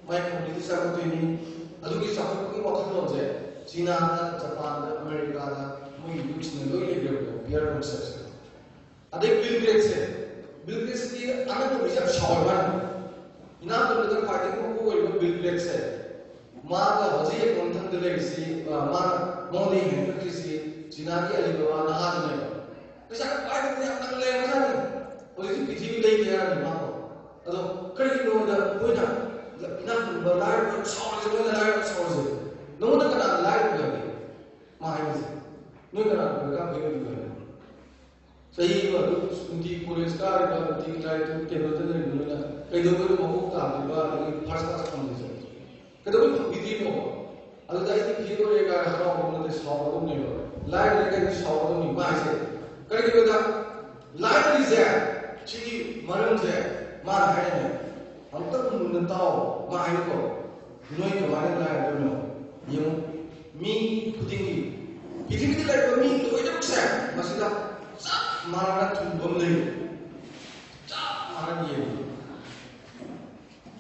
ꯃꯥꯏ ꯐꯦꯃꯤꯂꯤꯗꯨ ꯆꯥꯎꯈꯠꯇꯣꯏꯅꯤ꯫ ꯑꯗꯨꯒꯤ ꯆꯥꯎꯈꯠꯄꯒꯤ ꯋꯥꯈꯜꯂꯣꯟꯁꯦ ꯆꯤꯅꯥꯗ, ꯖꯄꯥꯟꯗ, ꯑꯃꯦꯔꯤꯀꯥꯗ ꯃꯣꯏꯒꯤ ꯌꯨꯠꯁꯤꯡꯅ ꯂꯣꯏ ꯂꯩꯈ꯭ꯔꯦꯕꯀꯣ, ꯄꯤꯌꯔ ꯀꯣꯟꯁꯦꯞꯁꯦ꯫ ꯑꯗꯩ ꯕꯤꯜ ꯒꯦꯠꯁꯦ, ꯕꯤꯜ ꯒꯦꯠꯁꯀꯤ ꯑꯅꯛꯄ ꯃꯤꯁꯦ ꯌꯥꯝ ꯁꯥꯎꯋꯦ ꯃꯥꯅ꯫ ꯏꯅꯥꯛ ꯈꯨꯟꯕꯗ ꯈ꯭ꯋꯥꯏꯗꯒꯤ ꯃꯀꯣꯛ ꯑꯣꯏꯔꯤꯕ ꯕꯤꯜ ꯒꯦꯠꯁꯦ, ꯃꯥꯒ ꯍꯧꯖꯤꯛ ꯃꯊꯪꯗ ꯂꯩꯔꯤꯁꯤ, ꯑ, ꯃꯥꯅ ꯃꯉꯣꯟꯗ ꯍꯦꯟꯒꯠꯈ꯭ꯔꯤꯁꯤ ꯆꯤꯅꯥꯒꯤ ꯑꯂꯤꯕꯥꯕꯥ ꯅꯍꯥꯗꯨꯅꯦꯕ꯫ ꯄꯩꯁꯥ ꯄꯥꯏꯗꯕ ꯌꯥꯝ ꯇꯪ ꯂꯩꯔꯝꯒꯅꯤ꯫ ꯍꯧꯖꯤꯛꯇꯤ ꯄ꯭ꯔꯤꯊꯤꯕꯤ ꯂꯩꯇꯦ ꯍꯥꯏꯔꯅꯤ ꯃꯥꯀꯣ꯫ ꯑꯗꯣ ꯀꯔꯤꯒꯤꯅꯣꯗ ꯃꯣꯏꯅ ꯏꯅꯥꯛ ꯈꯨꯟꯕ ꯂꯥꯏꯔꯕ ꯁꯥꯎꯔꯤꯁꯦ, ꯃꯣꯏꯅ ꯂꯥꯏꯔꯕ ꯁꯥꯎꯔꯤꯁꯦ? ꯅꯉꯣꯟꯗ ꯀꯅꯥꯅ ꯂꯥꯏꯔꯕ ꯍꯥꯏꯒꯦ? ꯃꯥ ꯍꯥꯏꯔꯤꯁꯦ, ꯅꯣꯏ ꯀꯅꯥꯅ ꯄꯩꯁꯥ ꯄꯤꯔꯣꯏꯗꯣꯏꯅꯣ ꯍꯥꯏꯕ? ꯆꯍꯤ ꯑꯃ ꯑꯗꯨꯝ ꯅꯨꯡꯇꯤ ꯀꯣꯂꯦꯖ ꯀꯥꯔꯤꯕ, ꯅꯨꯡꯇꯤ ꯇꯥꯏ ꯇꯦꯕꯜꯗ ꯂꯩꯔꯤꯕ ꯅꯣꯏꯅ ꯀꯩꯗꯧꯕꯩ ꯃꯀꯣꯛ ꯇꯥꯗ꯭ꯔꯤꯕ, ꯑꯗꯒꯤ ꯐꯥꯔꯁ ꯀ꯭ꯂꯥꯁ ꯐꯪꯗ꯭ꯔꯤꯁꯦ? ꯀꯩꯗꯧꯕꯩ ꯐꯪꯕꯤꯗ꯭ꯔꯤꯅꯣ? ꯑꯗꯨꯗ ꯑꯩꯗꯤ ꯐꯦꯜ ꯑꯣꯏꯔꯦ ꯀꯥꯏꯅ ꯍꯔꯥꯎꯕ ꯅꯠꯇꯦ, ꯁꯥꯎꯒꯗꯧꯅꯦꯕ꯫ ꯂꯥꯏꯔꯔꯦ ꯀꯥꯏꯅ ꯁꯥꯎꯒꯗꯧꯅꯤ꯫ ꯃꯥ ꯍꯥꯏꯁꯦ ꯀꯔꯤꯒꯤꯅꯣꯗ, ꯂꯥꯏꯔꯔꯤꯁꯦ, ꯁꯤꯒꯤ ꯃꯔꯝꯁꯦ ꯃꯥꯅ ꯍꯥꯏꯔꯤꯅꯦ꯫ ꯑꯃꯨꯛꯇꯪ ꯃꯨꯟꯅ ꯇꯥꯎ꯫ ꯃꯥ ꯍꯥꯏꯅꯤꯀꯣ, ꯅꯣꯏ ꯀꯃꯥꯏꯅ ꯂꯥꯏꯔꯗꯣꯏꯅꯣ? ꯌꯦꯡꯉꯨ, ꯃꯤ ꯈꯨꯗꯤꯡꯒꯤ, ꯄ꯭ꯔꯤꯊꯤꯕꯤꯗ ꯂꯩꯔꯤꯕ ꯃꯤ ꯂꯣꯏꯅꯃꯛꯁꯦ ꯃꯁꯤꯗ ꯆꯞ ꯃꯥꯟꯅꯅ ꯊꯨꯡꯕ ꯑꯃ ꯂꯩ꯫ ꯆꯞ ꯃꯥꯟꯅꯅ ꯌꯦꯡꯉꯨ꯫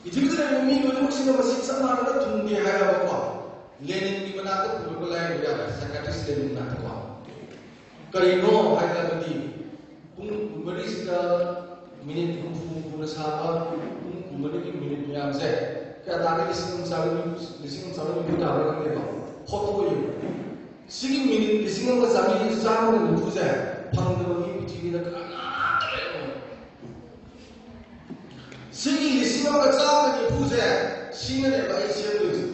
ꯄ꯭ꯔꯤꯊꯤꯕꯤꯗ ꯂꯩꯔꯤꯕ ꯃꯤ ꯂꯣꯏꯅꯃꯛꯁꯤꯅ ꯃꯁꯤ ꯆꯞ ꯃꯥꯟꯅꯅ ꯊꯨꯡꯗꯦ ꯍꯥꯏꯔꯕꯀꯣ, ꯂꯦꯅꯤꯟꯒꯤ ꯃꯅꯥꯛꯇ ꯄꯨꯔꯛꯄ ꯂꯥꯏꯌꯦꯡꯕ ꯌꯥꯔꯦ, psychiatrist ꯂꯦꯅꯤꯟ ꯃꯅꯥꯛꯇꯀꯣ꯫ ꯀꯔꯤꯅꯣ ꯍꯥꯏꯔꯒꯗꯤ, ꯄꯨꯡ ꯀꯨꯟꯃꯔꯤꯁꯤꯗ ꯃꯤꯅꯤꯠ ꯍꯨꯝꯐꯨ ꯍꯨꯝꯐꯨꯅ ꯁꯥꯕ ꯄꯨꯡ ꯀꯨꯟꯃꯔꯤꯒꯤ ꯃꯤꯅꯤꯠ ꯃꯌꯥꯝꯁꯦ ꯀꯌꯥ ꯇꯥꯒꯦ? ꯂꯤꯁꯤꯡ ꯑꯃ ꯆꯥꯝꯃꯔꯤ, ꯂꯤꯁꯤꯡ ꯑꯃ ꯆꯥꯝꯃꯔꯤ ꯅꯤꯐꯨ ꯇꯥꯕ꯭ꯔꯥ ꯈꯪꯗꯦꯀꯣ꯫ ꯍꯣꯠꯇꯣꯛꯑ ꯌꯦꯡꯉꯨ꯫ ꯁꯤꯒꯤ ꯃꯤꯅꯤꯠ ꯂꯤꯁꯤꯡ ꯑꯃꯒ ꯆꯥꯝꯃꯔꯤ, ꯆꯥꯝꯃꯒ ꯅꯤꯐꯨꯁꯦ ꯐꯪꯗꯕ ꯃꯤ ꯄ꯭ꯔꯤꯊꯤꯕꯤꯗ ꯀꯅꯥꯝꯇ ꯂꯩꯔꯝꯃꯣꯏ꯫ ꯁꯤꯒꯤ ꯂꯤꯁꯤꯡ ꯂꯤꯁꯤꯡ ꯑꯃꯒ ꯆꯥꯝꯃ ꯅꯤꯐꯨꯁꯦ ꯁꯤꯅꯅꯦꯕ ꯑꯩ ꯁꯦꯝꯗꯣꯏꯁꯦ,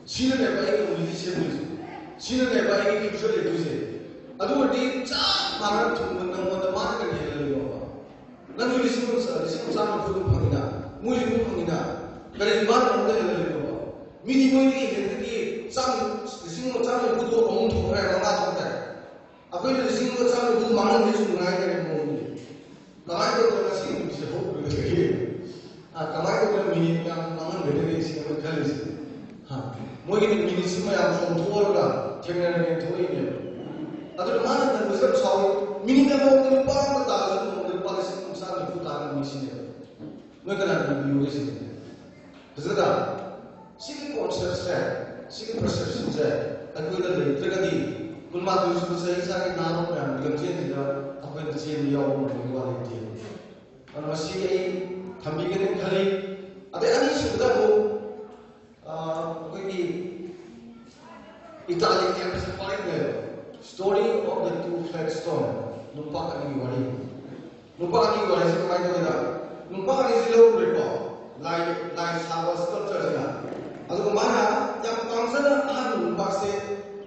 ꯁꯤꯅꯅꯦꯕ ꯑꯩꯒꯤ ꯎꯃꯤꯗꯤ ꯁꯦꯝꯗꯣꯏꯁꯦ, ꯁꯤꯅꯅꯦꯕ ꯑꯩꯒꯤ ꯐ꯭ꯌꯨꯆꯔ ꯂꯩꯗꯣꯏꯁꯦ꯫ ꯑꯗꯨ ꯑꯣꯏꯔꯗꯤ ꯆꯞ ꯃꯥꯟꯅꯅ ꯊꯨꯡꯕ ꯅꯪꯉꯣꯟꯗ ꯃꯥꯅ ꯀꯔꯤ ꯍꯦꯜꯂꯜꯂꯤꯅꯣꯕ? ꯅꯪꯁꯨ ꯂꯤꯁꯤꯡ ꯑꯃ ꯂꯤꯁꯤꯡ ꯑꯃ ꯆꯥꯝꯃ ꯅꯤꯐꯨ ꯑꯗꯨꯝ ꯐꯪꯉꯤꯅ, ꯃꯣꯏꯁꯨ ꯑꯗꯨꯝ ꯐꯪꯉꯤꯅ, ꯀꯔꯤ ꯃꯥꯅ ꯅꯪꯉꯣꯟꯗ ꯍꯦꯜꯂꯜꯂꯤꯅꯣꯕ? ꯃꯤꯗꯤ ꯃꯣꯏꯗꯒꯤ ꯍꯦꯟꯕꯒꯤ ꯆꯥꯝꯃ, ꯂꯤꯁꯤꯡ ꯑꯃ ꯆꯥꯝꯃ ꯅꯤꯐꯨꯗꯣ ꯑꯍꯨꯝ ꯊꯣꯛꯈ꯭ꯔꯦ, ꯃꯉꯥ ꯊꯣꯛꯈ꯭ꯔꯦ꯫ ꯑꯩꯈꯣꯏꯅ ꯂꯤꯁꯤꯡ ꯑꯃ ꯆꯥꯝꯃ ꯅꯤꯐꯨ ꯃꯥꯡꯍꯟꯕꯁꯨ ꯉꯥꯏꯔꯦ ꯃꯣꯏꯗꯤ꯫ ꯀꯃꯥꯏꯅ ꯇꯧꯗꯅ ꯉꯁꯤ ꯅꯨꯃꯤꯠꯁꯦ ꯍꯧꯈ꯭ꯔꯒꯦ? ꯑ, ꯀꯃꯥꯏꯅ ꯇꯧꯗꯅ ꯃꯤꯅꯤꯠ ꯌꯥꯝ ꯃꯥꯡꯍꯟꯒꯗꯒꯦ ꯁꯤꯅꯦ ꯑꯩꯈꯣꯏ ꯈꯜꯂꯤꯁꯦ꯫ ꯍꯥ, ꯃꯣꯏꯒꯤꯗꯤ ꯃꯤꯅꯤꯠꯁꯤ ꯃꯌꯥꯝ ꯆꯣꯡꯊꯣꯛꯑꯒ ꯊꯦꯡꯅꯔꯒꯦ ꯊꯣꯛꯂꯛꯏꯅꯦꯕ꯫ ꯑꯗꯨꯅ ꯃꯥꯅ ꯇꯟꯕꯁꯦ ꯌꯥꯝ ꯁꯥꯎꯋꯤ꯫ ꯃꯤꯅꯤꯠ ꯑꯃꯃꯝꯗ ꯂꯨꯄꯥ ꯑꯃ ꯇꯥꯔꯁꯨ ꯅꯣꯡꯃꯗ ꯂꯨꯄꯥ ꯂꯤꯁꯤꯡ ꯀꯨꯟꯊ꯭ꯔꯥ ꯅꯤꯐꯨ ꯇꯥꯔꯒ ꯃꯤꯁꯤꯅꯦꯕ꯫ ꯅꯣꯏ ꯀꯅꯥꯅ ꯏꯕꯤꯌꯨꯒꯦ ꯁꯤꯅꯦ? ꯐꯖꯅ ꯁꯤꯒꯤ ꯀꯣꯟꯁꯦꯞꯁꯦ, ꯁꯤꯒꯤ ꯄꯔꯁꯦꯞꯁꯟꯁꯦ ꯑꯩꯈꯣꯏꯗ ꯂꯩꯇ꯭ꯔꯒꯗꯤ ꯀꯨꯟꯃꯥꯊꯣꯏ ꯁꯨꯕ ꯆꯍꯤ ꯆꯥꯒꯤ ꯅꯍꯥꯔꯣꯜ ꯃꯌꯥꯝꯒꯤ ꯂꯝꯖꯦꯜꯁꯤꯗ ꯑꯩꯈꯣꯏꯅ ꯆꯦꯟꯕ ꯌꯥꯎꯕ ꯉꯝꯕꯒꯤ ꯋꯥ ꯂꯩꯇꯦ꯫ ꯑꯗꯨꯅ ꯃꯁꯤ ꯑꯩ ꯊꯝꯕꯤꯒꯅꯤ ꯈꯜꯂꯤ꯫ ꯑꯗꯩ ꯑꯅꯤꯁꯨꯕꯗ ꯑꯃꯨꯛ, ꯑ, ꯑꯩꯈꯣꯏꯒꯤ ꯏꯇꯥꯂꯤꯒꯤ ꯑꯃꯁꯨ ꯋꯥꯔꯤ ꯂꯩꯌꯦꯕ, Story of the Two Flagstone, ꯅꯨꯄꯥ ꯑꯅꯤꯒꯤ ꯋꯥꯔꯤ꯫ ꯅꯨꯄꯥ ꯑꯅꯤꯒꯤ ꯋꯥꯔꯤꯁꯤ ꯀꯃꯥꯏꯅ ꯇꯧꯒꯦꯗ, ꯅꯨꯄꯥ ꯑꯅꯤꯁꯤ ꯂꯧꯔꯨꯔꯦꯀꯣ, ꯂꯥꯏ, ꯂꯥꯏ ꯁꯥꯕ ꯁ꯭ꯀꯜꯞꯆꯔꯁꯤꯅ꯫ ꯑꯗꯨꯒ ꯃꯥꯅ ꯌꯥꯝ ꯄꯥꯝꯖꯅ ꯑꯍꯥꯟꯕ ꯅꯨꯄꯥꯁꯦ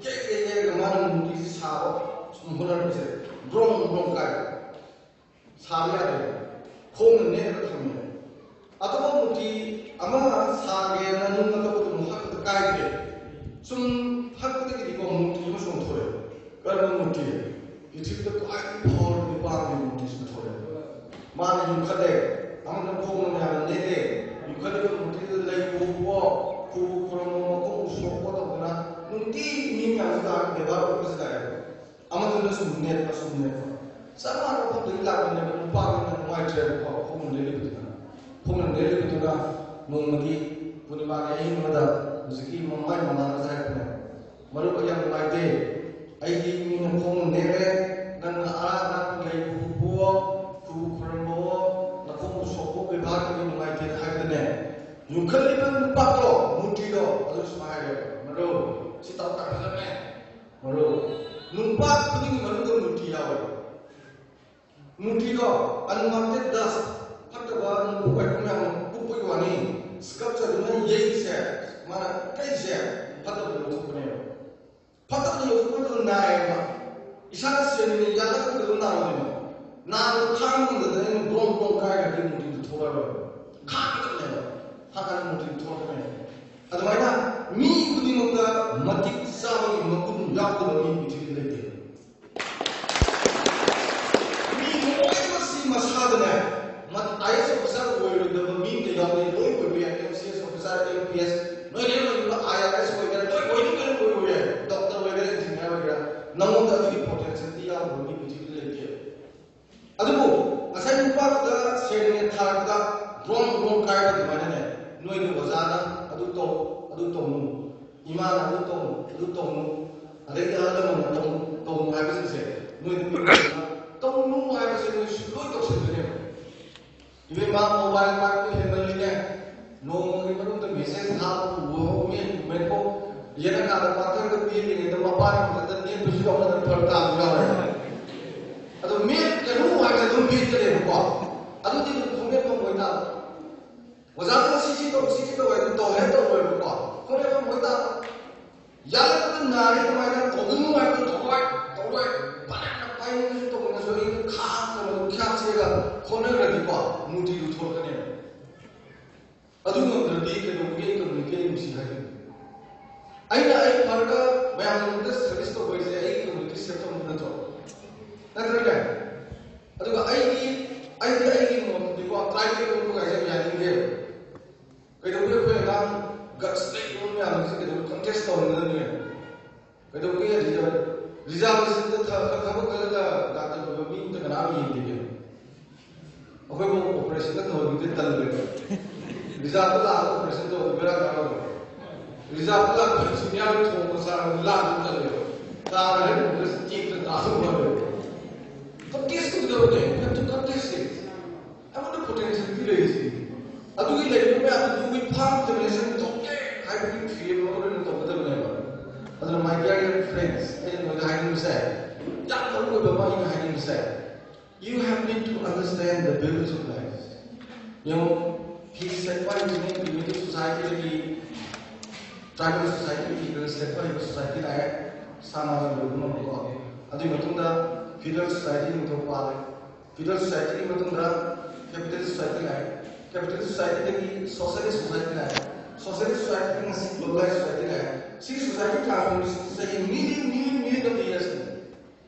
ꯌꯦꯛ ꯌꯦꯛ ꯌꯦꯛꯑꯒ ꯃꯥꯅ ꯃꯨꯔꯇꯤꯁꯤ ꯁꯥꯕ ꯁꯨꯝ ꯍꯣꯠꯅꯔꯛꯄꯁꯦ ꯕ꯭ꯔꯣꯡ ꯕ꯭ꯔꯣꯡ ꯀꯥꯏ꯫ ꯁꯥꯕ ꯌꯥꯗꯦ꯫ ꯈꯣꯡꯅ ꯅꯦꯠꯂꯒ ꯊꯝꯃꯦ꯫ ꯑꯇꯣꯞꯄ ꯃꯨꯔꯇꯤ ꯑꯃ ꯁꯥꯒꯦꯅ ꯅꯨꯡ ꯑꯇꯣꯞꯄꯗ ꯑꯃꯨꯛ ꯍꯛꯄꯗ ꯀꯥꯏꯗ꯭ꯔꯦ꯫ ꯁꯨꯝ ꯍꯛꯄꯗꯒꯤꯗꯤꯀꯣ ꯃꯨꯔꯇꯤ ꯑꯃ ꯆꯣꯡꯊꯣꯔꯛꯑꯦ꯫ ꯀꯔꯝꯕ ꯃꯨꯔꯇꯤ? ꯄ꯭ꯔꯤꯊꯤꯕꯤꯗ ꯈ꯭ꯋꯥꯏꯗꯒꯤ ꯐꯥꯎꯔꯕ ꯅꯨꯄꯥ ꯑꯃꯒꯤ ꯃꯨꯔꯇꯤ ꯆꯣꯡꯊꯣꯔꯛꯑꯦ꯫ ꯃꯥꯅ ꯌꯨꯡꯈꯠꯂꯦ꯫ ꯑꯃꯅ ꯈꯣꯡꯅ ꯃꯌꯥꯝꯅ ꯅꯦꯠꯂꯦ꯫ ꯌꯨꯡꯈꯠꯂꯤꯕ ꯃꯨꯔꯇꯤꯗꯨꯗ ꯂꯩ ꯄꯨꯕꯣ, ꯈꯨꯕꯨ ꯈꯨꯔꯨꯝꯕꯣ, ꯃꯈꯣꯡꯕꯨ ꯁꯣꯛꯄꯣ ꯇꯧꯗꯅ ꯅꯨꯡꯇꯤꯒꯤ ꯃꯤ ꯃꯌꯥꯝꯁꯤ ꯂꯥꯛꯑꯒ ꯕꯦꯕꯥꯔ ꯎꯠꯄꯁꯤ ꯂꯥꯛꯑꯦꯕ꯫ ꯑꯃꯗꯨꯅ ꯁꯨꯝ ꯅꯦꯠꯄ, ꯁꯨꯝ ꯅꯦꯠꯄ꯫ ꯆꯞ ꯃꯥꯟꯅꯕ ꯃꯐꯝꯗꯒꯤ ꯂꯥꯛꯄꯅꯦꯕ, ꯅꯨꯄꯥꯗꯨꯅ ꯅꯨꯡꯉꯥꯏꯇ꯭ꯔꯦꯕꯀꯣ, ꯈꯣꯡꯅ ꯅꯦꯠꯂꯤꯕꯗꯨꯅ꯫ ꯈꯣꯡꯅ ꯅꯦꯠꯂꯤꯕꯗꯨꯅ ꯅꯣꯡꯃꯗꯤ ꯄꯨꯔꯅꯤꯃꯥꯒꯤ ꯑꯍꯤꯡ ꯑꯃꯗ ꯍꯧꯖꯤꯛꯀꯤ ꯃꯃꯥꯏ ꯃꯃꯥꯟꯅꯕꯗ ꯍꯥꯏꯔꯛꯄꯅꯦ, "ꯃꯔꯨꯞ, ꯑꯩ ꯌꯥꯝ ꯅꯨꯡꯉꯥꯏꯇꯦ꯫ ꯑꯩꯗꯤ ꯃꯤꯅ ꯈꯣꯡꯅ ꯅꯦꯠꯂꯦ, ꯅꯪꯅ ꯑꯔꯥꯞ ꯑꯔꯥꯞꯄ ꯂꯩꯕꯨ ꯎꯕꯣ, ꯈꯨꯕꯨ ꯈꯨꯔꯝꯕꯣ, ꯅꯈꯣꯡꯕꯨ ꯁꯣꯛꯄꯣ, ꯕꯦꯕꯥꯔ ꯇꯧꯕ ꯅꯨꯡꯉꯥꯏꯇꯦꯅ" ꯍꯥꯏꯕꯗꯅꯦ, ꯌꯨꯡꯈꯠꯂꯤꯕ ꯅꯨꯄꯥꯗꯣ, ꯃꯨꯔꯇꯤꯗꯣ, ꯑꯗꯨ ꯁꯨꯃꯥꯏꯅ ꯍꯥꯏꯔꯦꯕ, "ꯃꯔꯨꯞ, ꯁꯤ ꯇꯧ ꯇꯥꯔꯒꯗꯅꯦ, ꯃꯔꯨꯞ, ꯅꯨꯄꯥ ꯈꯨꯗꯤꯡꯒꯤ ꯃꯅꯨꯡꯗ ꯃꯨꯔꯇꯤ ꯌꯥꯎꯋꯦ꯫ ꯃꯨꯔꯇꯤꯗꯣ unwanted dust, ꯐꯠꯇꯕ ꯅꯨꯡꯕꯨ ꯄꯥꯏꯈꯨꯝ ꯌꯥꯝꯅ ꯀꯨꯞꯄꯒꯤ ꯅꯥꯗꯣ ꯈꯥꯡꯕ ꯉꯝꯗꯗꯅ ꯑꯩꯅ ꯕ꯭ꯔꯣꯡ ꯕ꯭ꯔꯣꯡ ꯀꯥꯏꯔꯒꯗꯤ ꯃꯨꯔꯇꯤꯗꯨ ꯊꯣꯛꯂꯛꯑꯔꯣꯏ꯫ ꯈꯥꯡꯒꯗꯕꯅꯦꯕ꯫ ꯈꯥꯡꯉꯒ ꯃꯨꯔꯇꯤꯗꯨ ꯊꯣꯛꯂꯛꯀꯅꯦꯕ꯫ ꯑꯗꯨꯃꯥꯏꯅ ꯃꯤ ꯈꯨꯗꯤꯡꯃꯛꯇ ꯃꯇꯤꯛ ꯆꯥꯕꯒꯤ ꯃꯒꯨꯟ ꯌꯥꯎꯗꯕ ꯃꯤ ꯄ꯭ꯔꯤꯊꯤꯕꯤꯗ ꯂꯩꯇꯦ꯫ ꯃꯤ ꯂꯣꯏꯅꯃꯛꯁꯤ ꯃꯁꯥꯗꯅꯦ, ꯃ-, IAS officer ꯑꯣꯏꯔꯣꯏꯗꯕ ꯃꯤ ꯑꯝꯇ ꯌꯥꯎꯗꯦ꯫ ꯂꯣꯏ ꯑꯣꯏꯕ ꯌꯥꯏ꯫ MCS officer, MPS, ꯅꯣꯏ ꯂꯣꯏ ꯑꯣꯏꯕ, IRS ꯑꯣꯏꯒꯦꯔꯥ, ꯂꯣꯏ ꯑꯣꯏꯅꯤꯡꯕ ꯂꯣꯏ ꯑꯣꯏꯕ ꯌꯥꯏ꯫ Doctor ꯑꯣꯏꯒꯦꯔꯥ, engineer ꯑꯣꯏꯒꯦꯔꯥ, ꯅꯉꯣꯟꯗ ꯑꯗꯨꯒꯤ potentiality ꯌꯥꯎꯗꯕ ꯃꯤ ꯄ꯭ꯔꯤꯊꯤꯕꯤꯗ ꯂꯩꯇꯦ꯫ ꯑꯗꯨꯕꯨ ꯉꯁꯥꯏ ꯅꯨꯄꯥꯗꯨꯗ ꯁꯦꯟ ꯊꯥꯔꯛꯄꯗ ꯕ꯭ꯔꯣꯡ ꯕ꯭ꯔꯣꯡ ꯀꯥꯏꯕ ꯑꯗꯨꯃꯥꯏꯅꯅꯦ, ꯅꯣꯏꯒꯤ ꯑꯣꯖꯥꯅ ꯑꯗꯨ ꯇꯧ, ꯑꯗꯨ ꯇꯧꯅꯨ, ꯏꯃꯥꯅ ꯑꯗꯨ ꯇꯧꯅꯨ, ꯑꯗꯨ ꯇꯧꯅꯨ, ꯑꯗꯩꯗꯤ ꯑꯍꯜ ꯂꯃꯟꯅ ꯇꯧꯅꯨ, ꯇꯧꯅꯨ ꯍꯥꯏꯕꯁꯤꯡꯁꯦ ꯅꯣꯏꯗ ꯄꯤꯕꯤꯔꯒ ꯇꯧꯅꯨ ꯍꯥꯏꯕꯁꯦ ꯅꯣꯏ ꯁꯨꯡꯂꯣꯏ ꯇꯧꯁꯤꯟꯗꯣꯏꯅꯦꯕ꯫ ꯏꯕꯦꯝꯃ, mobile ꯄꯥꯏꯕ ꯍꯦꯟꯃꯜꯂꯤꯅꯦ, ꯅꯣꯡꯃꯒꯤ ꯃꯅꯨꯡꯗ message ꯊꯥꯕꯕꯨ ꯎꯍꯧ ꯃꯤ ꯃꯦꯠꯄꯣ, ꯌꯦꯅꯈꯥꯗ ꯄꯥꯊꯔꯒ ꯄꯤꯔꯤꯉꯩꯗ ꯃꯄꯥꯟ ꯈꯛꯇ ꯅꯦꯠꯄꯁꯨ ꯌꯥꯎꯅꯗꯅ ꯐꯔꯛ ꯇꯥꯕꯁꯨ ꯌꯥꯎꯋꯦ꯫ ꯑꯗꯣ ꯃꯦꯠꯀꯅꯨ ꯍꯥꯏꯕꯗ ꯑꯗꯨꯝ ꯃꯦꯠꯀꯅꯦꯕꯀꯣ꯫ ꯑꯗꯨꯗꯤ ꯑꯗꯨꯝ ꯈꯣꯡꯅꯦꯠ ꯐꯪꯉꯣꯏ ꯇꯥꯕ꯫ ꯑꯣꯖꯥꯗꯨꯅ ꯁꯤ ꯁꯤ ꯇꯧ, ꯁꯤ ꯁꯤ ꯇꯧ ꯍꯥꯏꯗꯨ ꯇꯧꯍꯦ ꯇꯧꯔꯣꯏꯕꯀꯣ꯫ ꯈꯣꯡꯅꯦꯠ ꯐꯪꯉꯣꯏ ꯇꯥꯕ꯫ ꯌꯥꯔꯛꯄꯗ ꯅꯥꯔꯦ ꯀꯃꯥꯏꯅ ꯇꯧꯒꯅꯨ ꯍꯥꯏꯕꯗꯣ ꯇꯧꯔꯣꯏ, ꯇꯧꯔꯣꯏ꯫ ꯐꯅꯌꯥꯝꯅ ꯄꯥꯏꯅꯤꯡꯉꯁꯨ ꯇꯧꯅꯤꯡꯉꯁꯨ ꯑꯩꯅ ꯈꯥꯡꯗꯅ ꯑꯗꯨꯝ ꯈꯥꯡ ꯆꯦꯜꯂꯒ ꯍꯣꯠꯅꯈ꯭ꯔꯗꯤꯀꯣ, ꯃꯨꯔꯇꯤꯗꯨ ꯊꯣꯛꯂꯛꯀꯅꯦꯕ꯫ ꯑꯗꯨ ꯉꯝꯗ꯭ꯔꯗꯤ ꯀꯩꯗꯧꯕꯒꯤ ꯑꯩ community ꯑꯩ ꯅꯨꯡꯁꯤ ꯍꯥꯏꯗꯣꯏꯅꯣ? ꯑꯩꯅ ꯑꯩ ꯐꯔꯒ ꯃꯌꯥꯝꯒꯤꯗꯃꯛꯇ service ꯇꯧꯕ ꯍꯥꯏꯁꯦ ꯑꯩꯒꯤ community save ꯇꯧꯅꯕ ꯅꯠꯇ꯭ꯔꯣ? ꯅꯠꯇ꯭ꯔꯅꯦ? ꯑꯗꯨꯒ ꯑꯩꯒꯤ, ꯑꯩꯗꯤ ꯑꯩꯒꯤ ꯃꯣꯠꯇꯗꯤꯀꯣ, tribal ꯒꯨꯝꯕ ꯀꯥꯏꯁꯦ ꯌꯥꯝ ꯌꯥꯅꯤꯡꯗꯦꯕ꯫ ꯀꯩꯗꯧꯕꯒꯤ ꯑꯩꯈꯣꯏ ꯑꯉꯥꯡ guts ꯂꯩꯕ ꯃꯌꯥꯝꯁꯦ ꯀꯩꯗꯧꯕ contest ꯇꯧꯅꯒꯗꯕꯅꯦ? ꯀꯩꯗꯧꯕꯒꯤ reserve-, reservation ꯗ ꯊ-, ꯊꯕꯛ ꯈꯜꯂꯒ ꯗꯥꯛꯇꯔ ꯑꯣꯏꯕ ꯃꯤ ꯑꯝꯇ ꯀꯅꯥꯝ ꯌꯦꯡꯗꯦ ꯀꯩꯅꯣ? ꯑꯩꯈꯣꯏꯕꯨ operation ꯒ ꯇꯧꯍꯟꯅꯤꯡꯗꯦ, ꯇꯜꯂꯦꯕ꯫ Reserve ꯇ ꯂꯥꯛꯑꯒ operation ꯇꯧꯕ ꯕꯦꯔꯥ ꯀꯥꯔꯣꯏꯗ꯭ꯔꯣ? Reserve ꯇ ꯂꯥꯛꯄ ꯁꯤꯅꯤꯌꯥꯔ ꯊꯣꯡꯕ ꯆꯥꯔꯒ ꯂꯥꯛꯄ ꯇꯜꯂꯦꯕ꯫ ꯇꯥꯔꯒ ꯍꯦꯛ ꯇꯦꯛꯇ ꯇꯥꯊꯣꯛꯄ ꯇꯜꯂꯦꯕ꯫ Contest ꯇꯧꯒꯗꯕꯅꯦ, you have to contest it. ꯑꯩꯉꯣꯟꯗ potentiality ꯂꯩꯔꯤꯁꯤ꯫ ꯑꯗꯨꯒꯤ ꯂꯩꯔꯤꯕ ꯃꯌꯥꯝꯗꯨ we farm generation ꯊꯣꯛꯀꯦ ꯍꯥꯏꯕꯒꯤ ꯊꯤꯔꯦꯞ ꯑꯃ ꯑꯣꯏꯅ ꯇꯧꯒꯗꯕꯅꯦꯕ꯫ ꯑꯗꯨꯅ my dear young friends, ꯑꯩꯅ ꯅꯣꯏꯗ ꯍꯥꯏꯅꯤꯡꯕꯁꯦ, ꯌꯥꯝ ꯃꯔꯨ ꯑꯣꯏꯕ ꯑꯃ ꯑꯩꯅ ꯍꯥꯏꯅꯤꯡꯕꯁꯦ, you have need to understand the values of life. ꯌꯦꯡꯉꯣ, ꯐꯤ ꯁꯦꯠꯄ ꯍꯥꯏꯕꯁꯤꯅ individual society ꯗꯒꯤ tribal society ꯗꯒꯤ ꯐꯤꯔꯣꯜ ꯁꯦꯠꯄ ꯍꯩꯕ society ꯂꯥꯛꯑꯦ, ꯁꯥ ꯉꯥ ꯂꯣꯏꯕ ꯉꯝꯕꯀꯣ꯫ ꯑꯗꯨꯒꯤ ꯃꯇꯨꯡꯗ feudal society ꯅꯤꯡꯊꯧ ꯄꯥꯜꯂꯦ꯫ Feudal society ꯒꯤ ꯃꯇꯨꯡꯗ capitalist society ꯂꯥꯛꯑꯦ, capitalist society ꯗꯒꯤ socialist society ꯂꯥꯛꯑꯦ, socialist society ꯗꯒꯤ ꯉꯁꯤ globalized society ꯂꯥꯛꯑꯦ꯫ ꯁꯤꯒꯤ society transformation ꯆꯍꯤ million million million of years ꯅꯤ꯫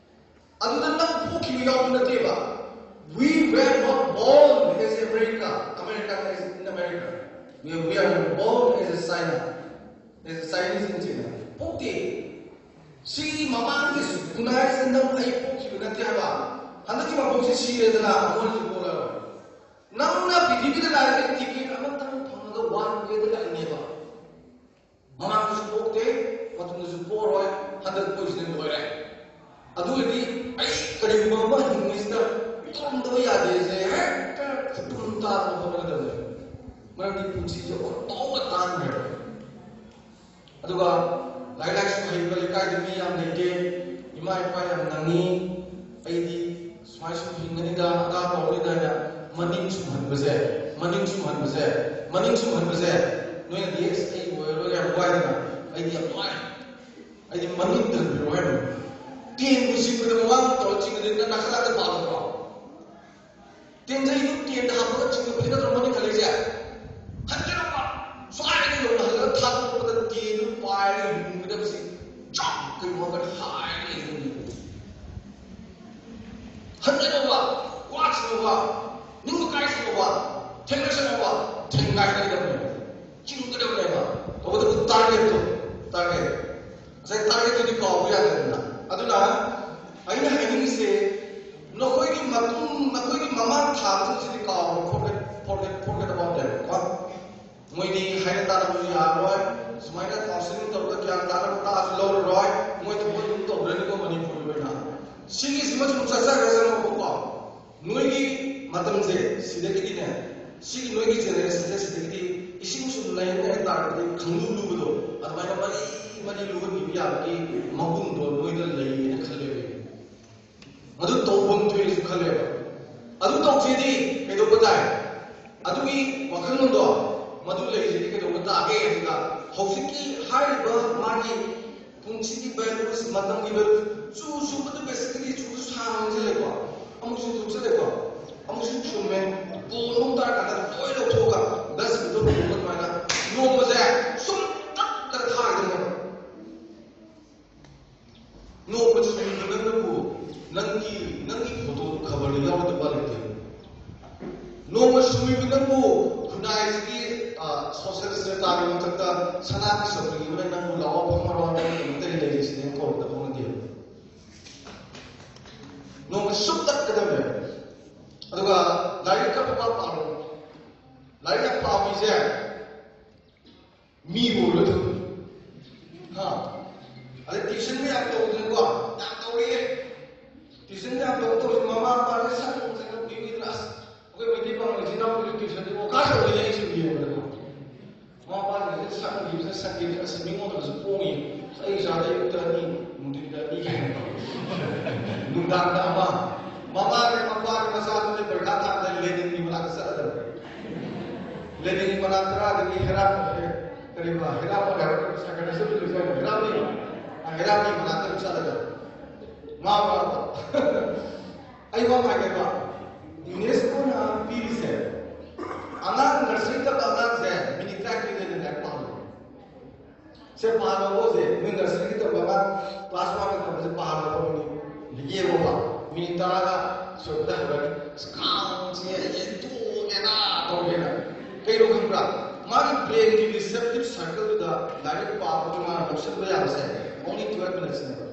ꯑꯗꯨꯗ ꯅꯪ ꯄꯣꯛꯈꯤꯕ ꯌꯥꯎꯕ ꯅꯠꯇꯦꯕ꯫ We were not born as America, America as in America. We are, we are born as a China, as a Chinese in China. ꯄꯣꯛꯇꯦ꯫ ꯁꯤꯒꯤ ꯃꯃꯥꯡꯒꯤ ꯈꯨꯟꯅꯥꯏꯁꯤꯗ ꯅꯪ ꯑꯩ ꯄꯣꯛꯈꯤꯕ ꯅꯠꯇꯦ ꯍꯥꯏꯕ꯫ ꯍꯟꯗꯛꯀꯤ ꯃꯄꯣꯛꯁꯤ ꯁꯤꯔꯦꯗꯅ ꯑꯃꯨꯛ ꯍꯟꯅꯁꯨ ꯄꯣꯛꯂꯛꯑꯔꯣꯏ꯫ ꯅꯪꯅ ꯄ꯭ꯔꯤꯊꯤꯕꯤꯗ ꯂꯥꯛꯏꯁꯦ ticket ꯑꯃꯇꯪ ꯐꯪꯉꯒ one way ꯗ ꯂꯥꯛꯏꯅꯦꯕ꯫ ꯃꯃꯥꯡꯗꯁꯨ ꯄꯣꯛꯇꯦ, ꯃꯇꯨꯡꯗꯁꯨ ꯄꯣꯛꯑꯔꯣꯏ, ꯍꯟꯗꯛ ꯄꯣꯛꯏꯁꯤꯅ ꯂꯣꯏꯔꯦ꯫ ꯑꯗꯨ ꯑꯣꯏꯔꯗꯤ ꯑꯩ ꯀꯔꯤꯒꯨꯝꯕ ꯑꯃ ꯍꯤꯡꯉꯤꯁꯤꯗ ꯇꯧꯔꯝꯗꯕ ꯌꯥꯗꯦꯁꯦ ꯍꯦꯛꯇ ꯈꯨꯗꯨꯝ ꯇꯥꯗꯅ ꯍꯣꯠꯅꯒꯗꯕꯅꯦ꯫ ꯃꯔꯝꯗꯤ ꯄꯨꯟꯁꯤꯁꯦ ꯑꯣꯟꯊꯣꯛꯅ ꯇꯥꯡꯈ꯭ꯔꯦꯕ꯫ ꯑꯗꯨꯒ ꯂꯥꯏꯔꯤꯛ ꯂꯥꯏꯁꯨ ꯍꯩꯕ ꯂꯩꯀꯥꯏꯗ ꯃꯤ ꯌꯥꯝ ꯂꯩꯇꯦ, ꯏꯃꯥ ꯏꯄꯥ ꯌꯥꯝ ꯅꯪꯉꯤ, ꯑꯩꯗꯤ ꯁꯨꯃꯥꯏ ꯁꯨꯝ ꯍꯤꯡꯒꯅꯤꯗ, ꯑꯗꯥ ꯇꯧꯔꯅꯤꯗ ꯍꯥꯏꯅ ꯃꯅꯤꯡ ꯁꯨꯝ ꯍꯟꯕꯁꯦ, ꯃꯅꯤꯡ ꯁꯨꯝ ꯍꯟꯕꯁꯦ, ꯃꯅꯤꯡ ꯁꯨꯝ ꯍꯟꯕꯁꯦ꯫ ꯅꯣꯏꯅꯗꯤ ꯑꯦꯁ ꯑꯩ ꯑꯣꯏꯔꯔꯣꯏ ꯌꯥꯝ ꯋꯥꯏꯗꯅ, ꯑꯩꯗꯤ ꯌꯥꯝ ꯅꯨꯡꯉꯥꯏ꯫ ꯑꯩꯗꯤ ꯃꯅꯤꯡ ꯍꯟꯕꯤꯔꯣ ꯍꯥꯏꯕ꯫ ꯇꯦꯟꯕꯨ ꯆꯤꯡꯕꯗ ꯃꯃꯥꯡ ꯇꯧꯔ ꯆꯤꯡꯒꯗꯤ ꯅꯪ ꯅꯥꯈꯠꯂꯛꯇ ꯄꯥꯜꯂꯗ꯭ꯔꯣ? ꯇꯦꯟꯖꯩꯗꯨ ꯇꯦꯟꯗ ꯍꯥꯞꯄꯒ ꯆꯤꯡꯕꯗꯤ ꯅꯠꯇ꯭ꯔꯣ ꯃꯅꯤꯡ ꯈꯜꯂꯤꯁꯦ? ꯍꯟꯖꯤꯜꯂꯛꯄ ꯁ꯭ꯋꯥꯏꯗ ꯌꯧꯅ ꯍꯜꯂꯒ ꯊꯥꯗꯣꯛꯄꯗ ꯇꯦꯟꯗꯨ ꯄꯥꯏꯔꯒ ꯌꯨꯡꯒꯗꯕꯁꯤ ꯖꯝ ꯀꯩꯅꯣ ꯍꯥꯏꯔꯒ ꯌꯨꯡꯉꯤ꯫ ꯍꯟꯖꯤꯜꯂꯛꯄ, ꯋꯥꯠꯁꯤꯜꯂꯛꯄ, ꯅꯤꯡꯕ ꯀꯥꯏꯁꯤꯜꯂꯛꯄ, ꯊꯦꯡꯅꯁꯤꯜꯂꯛꯄ, ꯊꯦꯡꯒꯥꯏꯅꯒꯗꯕꯅꯦꯕ, ꯆꯤꯡꯒꯗꯕꯅꯦꯕ꯫ ꯇꯧꯕꯇꯕꯨ target ꯇꯣ, target, ꯉꯁꯥꯏ target ꯇꯨꯗꯤ ꯀꯥꯎꯕ ꯌꯥꯗꯦꯗꯅ꯫ ꯑꯗꯨꯅ ꯑꯩꯅ ꯍꯥꯏꯅꯤꯡꯉꯤꯁꯦ, ꯅꯈꯣꯏꯒꯤ ꯃꯇꯨꯡ, ꯅꯈꯣꯏꯒꯤ ꯃꯃꯥꯡ ꯊꯥꯕꯁꯤꯡꯁꯤꯗꯤ ꯀꯥꯎꯔꯣ, forget, forget, forget about them ꯀꯣ꯫ ꯃꯣꯏꯗꯤ ꯍꯥꯏꯅ ꯇꯥꯅꯕꯁꯨ ꯌꯥꯔꯔꯣꯏ, ꯁꯨꯃꯥꯏꯅ counselling ꯇꯧꯔꯒ ꯒ꯭ꯌꯥꯟ ꯇꯥꯅꯕ ꯇꯥꯛꯑꯁꯨ ꯂꯧꯔꯔꯣꯏ, ꯃꯣꯏ ꯊꯕꯛ ꯑꯗꯨꯝ ꯇꯧꯈ꯭ꯔꯅꯤꯀꯣ ꯃꯅꯤꯄꯨꯔꯒꯤ ꯑꯣꯏꯅ꯫ ꯁꯤꯒꯤꯁꯤꯃ ꯁꯨꯝ ꯆꯠꯆꯈ꯭ꯔꯁꯅꯨꯕꯀꯣ꯫ ꯅꯣꯏꯒꯤ ꯃꯇꯝꯁꯦ ꯁꯤꯗꯒꯤꯗꯤꯅꯦ, ꯁꯤꯒꯤ ꯅꯣꯏꯒꯤ generation ꯁꯦ ꯁꯤꯗꯒꯤꯗꯤ ꯏꯁꯤꯡ ꯁꯨꯝ ꯂꯩꯅ ꯍꯥꯏ ꯇꯥꯔꯒꯗꯤ ꯈꯪꯂꯨ ꯂꯨꯕꯗꯣ, ꯑꯗꯨꯃꯥꯏꯅ ꯃꯔꯤ ꯃꯔꯤ ꯂꯨꯍꯟꯈꯤꯕ ꯌꯥꯕꯒꯤ ꯃꯒꯨꯟꯗꯣ ꯅꯣꯏꯗ ꯂꯩꯌꯦꯅ ꯈꯜꯂꯦꯕ ꯑꯩ꯫ ꯑꯗꯨ ꯇꯧꯐꯝ ꯊꯣꯛꯑꯦꯁꯨ ꯈꯜꯂꯦꯕ꯫ ꯑꯗꯨ ꯇꯧꯁꯤꯗꯤ ꯀꯩꯗꯧꯕ ꯇꯥꯏ? ꯑꯗꯨꯒꯤ ꯋꯥꯈꯜꯂꯣꯟꯗꯣ ꯃꯗꯨ ꯂꯩꯔꯤꯁꯤꯗꯤ ꯀꯩꯗꯧꯕ ꯇꯥꯒꯦ ꯍꯥꯏꯕꯗ, ꯍꯧꯖꯤꯛꯀꯤ ꯍꯥꯏꯔꯤꯕ ꯃꯥꯒꯤ ꯄꯨꯟꯁꯤꯒꯤ values, ꯃꯇꯝꯒꯤ values, ꯆꯨꯁꯨ ꯃꯗꯨ basically ꯆꯨꯁꯨ ꯁꯥꯡꯅ ꯍꯟꯖꯤꯜꯂꯦꯀꯣ꯫ ꯑꯃꯨꯛꯁꯨ ꯊꯨꯞꯆꯜꯂꯦꯀꯣ, ꯑꯃꯨꯛꯁꯨ ꯁꯨꯝꯃꯦ, ꯕꯣꯜ ꯑꯃꯨꯛ ꯇꯥꯔꯀꯥꯟꯗ ꯂꯣꯏ ꯂꯧꯊꯣꯛꯑꯒ ꯗꯁꯕꯤꯟꯗ ꯍꯨꯟꯗꯣꯛꯄ ꯑꯗꯨꯃꯥꯏꯅ ꯅꯣꯡꯃꯁꯦ ꯁꯨꯝ ꯇꯛꯇꯅ ꯊꯥꯈꯤꯗꯣꯏꯅꯦꯕ꯫ ꯅꯣꯡꯃ ꯁꯨꯝꯕ ꯅꯪꯅꯕꯨ ꯅꯪꯒꯤ ꯅꯪꯒꯤ ꯐꯣꯇꯣꯗꯨ ꯈꯕꯔꯗ ꯌꯥꯎꯔꯗꯕ ꯂꯩꯇꯦ꯫ ꯅꯣꯡꯃ ꯁꯨꯝꯕ ꯅꯪꯕꯨ ꯈꯨꯟꯅꯥꯏꯁꯤꯒꯤ ꯁꯣꯁꯦꯜ ꯁꯦꯇꯥꯒꯤ ꯃꯊꯛꯇ ꯁꯅꯥꯒꯤ ꯁꯣꯇ꯭ꯔꯤ ꯑꯃꯅ ꯅꯪꯕꯨ ꯂꯥꯛꯑꯣ ꯐꯝꯃꯔꯣ ꯍꯥꯏꯅ ꯅꯪ ꯑꯃꯇ ꯂꯩꯔꯤꯁꯤꯅꯦ ꯀꯧꯔꯛꯇꯕ ꯉꯝꯗꯦꯕ꯫ ꯅꯣꯡꯃ ꯁꯨꯞ ꯇꯠꯀꯗꯕꯅꯦ꯫ ꯑꯗꯨꯒ ꯂꯥꯏꯔꯤꯛ ꯈꯔ ꯄꯥ ꯄꯥꯔꯣ꯫ ꯂꯥꯏꯔꯤꯛ ꯌꯥꯝ ꯄꯥꯕꯤꯁꯦ ꯃꯤ ꯑꯣꯏꯔꯣꯏ ꯊꯝꯃꯤ꯫ ꯍꯥ? ꯑꯗꯩ ꯇ꯭ꯌꯨꯁꯟ ꯌꯥꯝ ꯇꯧꯗꯅꯀꯣ, ꯌꯥꯝ ꯇꯧꯔꯤꯌꯦ꯫ ꯇ꯭ꯌꯨꯁꯟ ꯌꯥꯝ ꯇꯧ ꯇꯧꯁꯤ ꯃꯃꯥ ꯃꯄꯥꯁꯦ ꯁꯛ ꯅꯨꯡꯁꯦ ꯄꯤꯕꯤꯗꯅ ꯑꯁ ꯑꯩꯈꯣꯏ ꯃꯩꯇꯩ ꯄꯥꯉꯜ ꯏꯆꯤꯟ ꯏꯅꯥꯎꯒꯤ ꯇ꯭ꯌꯨꯁꯟꯗꯤ ꯑꯣꯀꯥ ꯇꯧꯔꯤꯅꯦ ꯑꯩ ꯁꯨꯝ ꯌꯦꯡꯕꯗꯀꯣ꯫ ꯃꯃꯥ ꯃꯄꯥꯁꯤꯡꯁꯦ ꯁꯪꯈꯤꯕꯁꯤꯅ ꯁꯪꯈꯤꯕꯁꯤꯅ ꯑꯁ ꯃꯤꯉꯣꯟꯗꯁꯨ ꯄꯣꯡꯉꯤ꯫ ꯑꯩ ꯏꯆꯥꯗ ꯑꯌꯨꯛꯇ ꯑꯅꯤ, ꯅꯨꯡꯊꯤꯟꯗ ꯑꯅꯤ ꯀꯥꯏꯅ ꯇꯧꯋꯤ꯫ ꯅꯨꯡꯗꯥꯡꯗ ꯑꯃ꯫ ꯃꯃꯥꯅꯦ ꯃꯄꯥꯅꯦ ꯃꯆꯥꯗꯨꯅꯦ ꯄꯔꯤꯈꯥ ꯊꯥꯕꯗ ꯂꯦꯅꯤꯟꯒꯤ ꯃꯅꯥꯛꯇ ꯆꯠꯂꯗꯕꯅꯦ꯫ ꯂꯦꯅꯤꯟꯒꯤ ꯃꯅꯥꯛꯇ ꯑꯗꯒꯤ ꯍꯦꯔꯥ ꯀꯔꯤꯕ ꯍꯦꯔꯥ ꯁꯥꯏꯀꯜꯗ ꯆꯠꯂꯨꯁꯦ ꯍꯥꯏꯅ ꯍꯦꯔꯥꯅꯤ꯫ ꯍꯦꯔꯥꯅꯤ ꯃꯅꯥꯛꯇ ꯑꯗꯨꯝ ꯆꯠꯂꯗꯕꯅꯦ꯫ ꯃꯥ ꯃꯥ ꯑꯩ ꯋꯥ ꯍꯥꯏꯒꯦꯕ, ꯌꯨꯅꯦꯁꯀꯣꯅ ꯄꯤꯔꯤꯁꯦ ꯑꯉꯥꯡ ꯅꯔꯁꯔꯤ ꯇꯝꯕ ꯑꯉꯥꯡꯁꯦ ꯃꯤꯅꯤꯠ ꯇꯔꯥꯅꯤꯊꯣꯏꯗ ꯂꯥꯏꯔꯤꯛ ꯄꯥꯍꯜꯂꯣ꯫ ꯁꯦ ꯄꯥꯍꯜꯂꯣꯁꯦ ꯅꯣꯏ ꯅꯔꯁꯔꯤꯒꯤ ꯇꯝꯕ ꯑꯉꯥꯡ ꯀ꯭ꯂꯥꯁ ꯋꯥꯟꯗ ꯇꯝꯕꯁꯦ ꯄꯥꯍꯜꯂꯣ꯫ ꯃꯤꯅꯤꯠ ꯌꯦꯡꯉꯣꯕ, ꯃꯤꯅꯤꯠ ꯇꯔꯥꯒ ꯁꯨꯔꯛꯄꯗ ꯍꯧꯔꯛꯑꯅꯤ꯫ ꯑꯁ ꯀꯥꯡꯁꯦ ꯌꯦꯟꯊꯣꯛꯑꯦꯅ ꯇꯧꯔꯦꯅ꯫ ꯀꯩꯅꯣ ꯈꯪꯕ꯭ꯔꯥ? ꯃꯥꯒꯤ ꯕ꯭ꯔꯦꯟꯒꯤ ꯔꯤꯁꯦꯞꯇꯤꯞ ꯁꯥꯔꯀꯜꯗꯨꯗ ꯂꯥꯏꯔꯤꯛ ꯄꯥꯕꯒꯤ ꯃꯥꯅ ꯂꯧꯁꯤꯟꯕ ꯌꯥꯕꯁꯦ only twelve minutesꯅꯦꯕ꯫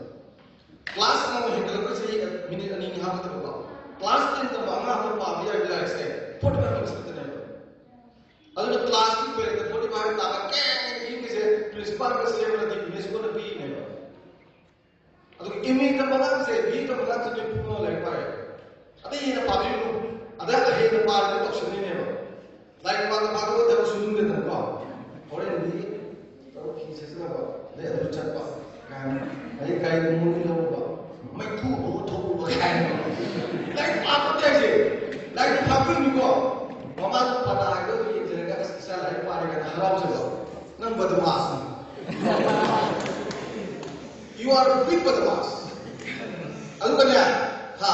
ꯀ꯭ꯂꯥꯁ ꯑꯃ ꯍꯦꯟꯒꯠꯂꯛꯄꯁꯤ ꯃꯤꯅꯤꯠ ꯑꯅꯤ ꯉꯥꯏꯍꯥꯛ ꯈꯛꯇꯅꯦꯕ꯫ ꯀ꯭ꯂꯥꯁ ꯇꯦꯟ ꯇꯝꯕ ꯑꯉꯥꯡ ꯑꯃ ꯄꯥꯕ ꯌꯥꯕ ꯂꯥꯏꯔꯤꯛꯁꯦ forty five minutes ꯈꯛꯇꯅꯦꯕ꯫ ꯑꯗꯨꯅ ꯀ꯭ꯂꯥꯁꯀꯤ ꯄꯦꯔꯦꯠꯇ forty five ꯇꯥꯕ ꯀꯦꯡ ꯏꯪꯉꯤꯁꯦ ꯄ꯭ꯔꯤꯟꯁꯤꯄꯥꯜꯒ ꯁꯦꯝꯕꯗꯤ ꯌꯨꯅꯦꯁꯀꯣꯅ ꯄꯤꯔꯤꯅꯦꯕ꯫ ꯑꯗꯨꯒ ꯑꯦꯝ ꯑꯦ ꯇꯝꯕ ꯑꯉꯥꯡꯁꯦ, ꯕꯤ ꯑꯦ ꯇꯝꯕ ꯑꯉꯥꯡꯁꯦ ꯅꯣꯏ ꯄꯨꯡ ꯑꯃ ꯂꯥꯏꯔꯤꯛ ꯄꯥꯏ꯫ ꯑꯗꯩ ꯍꯦꯟꯅ ꯄꯥꯕꯤꯔꯨꯅꯨ꯫ ꯑꯗ ꯍꯦꯟꯅ ꯄꯥꯔꯗꯤ ꯇꯧꯁꯟꯗꯣꯏꯅꯦꯕ꯫ ꯂꯥꯏꯔꯤꯛ ꯄꯥꯗ ꯄꯥꯗ ꯊꯕꯛ ꯁꯨꯅꯤꯡꯗꯗꯅꯀꯣ꯫ ꯍꯣꯔꯦꯟꯗꯤ ꯇꯧ ꯐꯤ ꯁꯦꯠꯆꯜꯂꯕ, ꯑꯗꯩ ꯑꯗꯨ ꯆꯠꯄ ꯀꯥꯏꯅ, ꯑꯗꯩ ꯒꯥꯔꯤ ꯃꯣꯏꯒꯤ ꯂꯧꯔꯨꯕ, ꯃꯩꯈꯨ ꯑꯃꯨꯛ ꯊꯣꯛꯎꯕ ꯀꯥꯏꯅ꯫ ꯂꯥꯏꯔꯤꯛ ꯄꯥꯕ ꯍꯥꯏꯁꯦ ꯂꯥꯏꯔꯤꯛ ꯄꯥꯕꯤꯔꯨꯅꯨꯀꯣ꯫ ꯃꯃꯥꯗꯣ ꯐꯅ ꯍꯥꯏꯕꯗꯨ ꯌꯦꯡꯖꯔꯒ ꯑꯁ ꯏꯆꯥ ꯂꯥꯏꯔꯤꯛ ꯄꯥꯔꯦ ꯀꯥꯏꯅ ꯍꯔꯥꯎꯖꯕ꯫ ꯅꯪ ꯕꯗꯃꯥꯁꯅꯤ꯫ You are a big ꯕꯗꯃꯥꯁ꯫ ꯑꯗꯨꯒꯅꯦ, ꯍꯥ,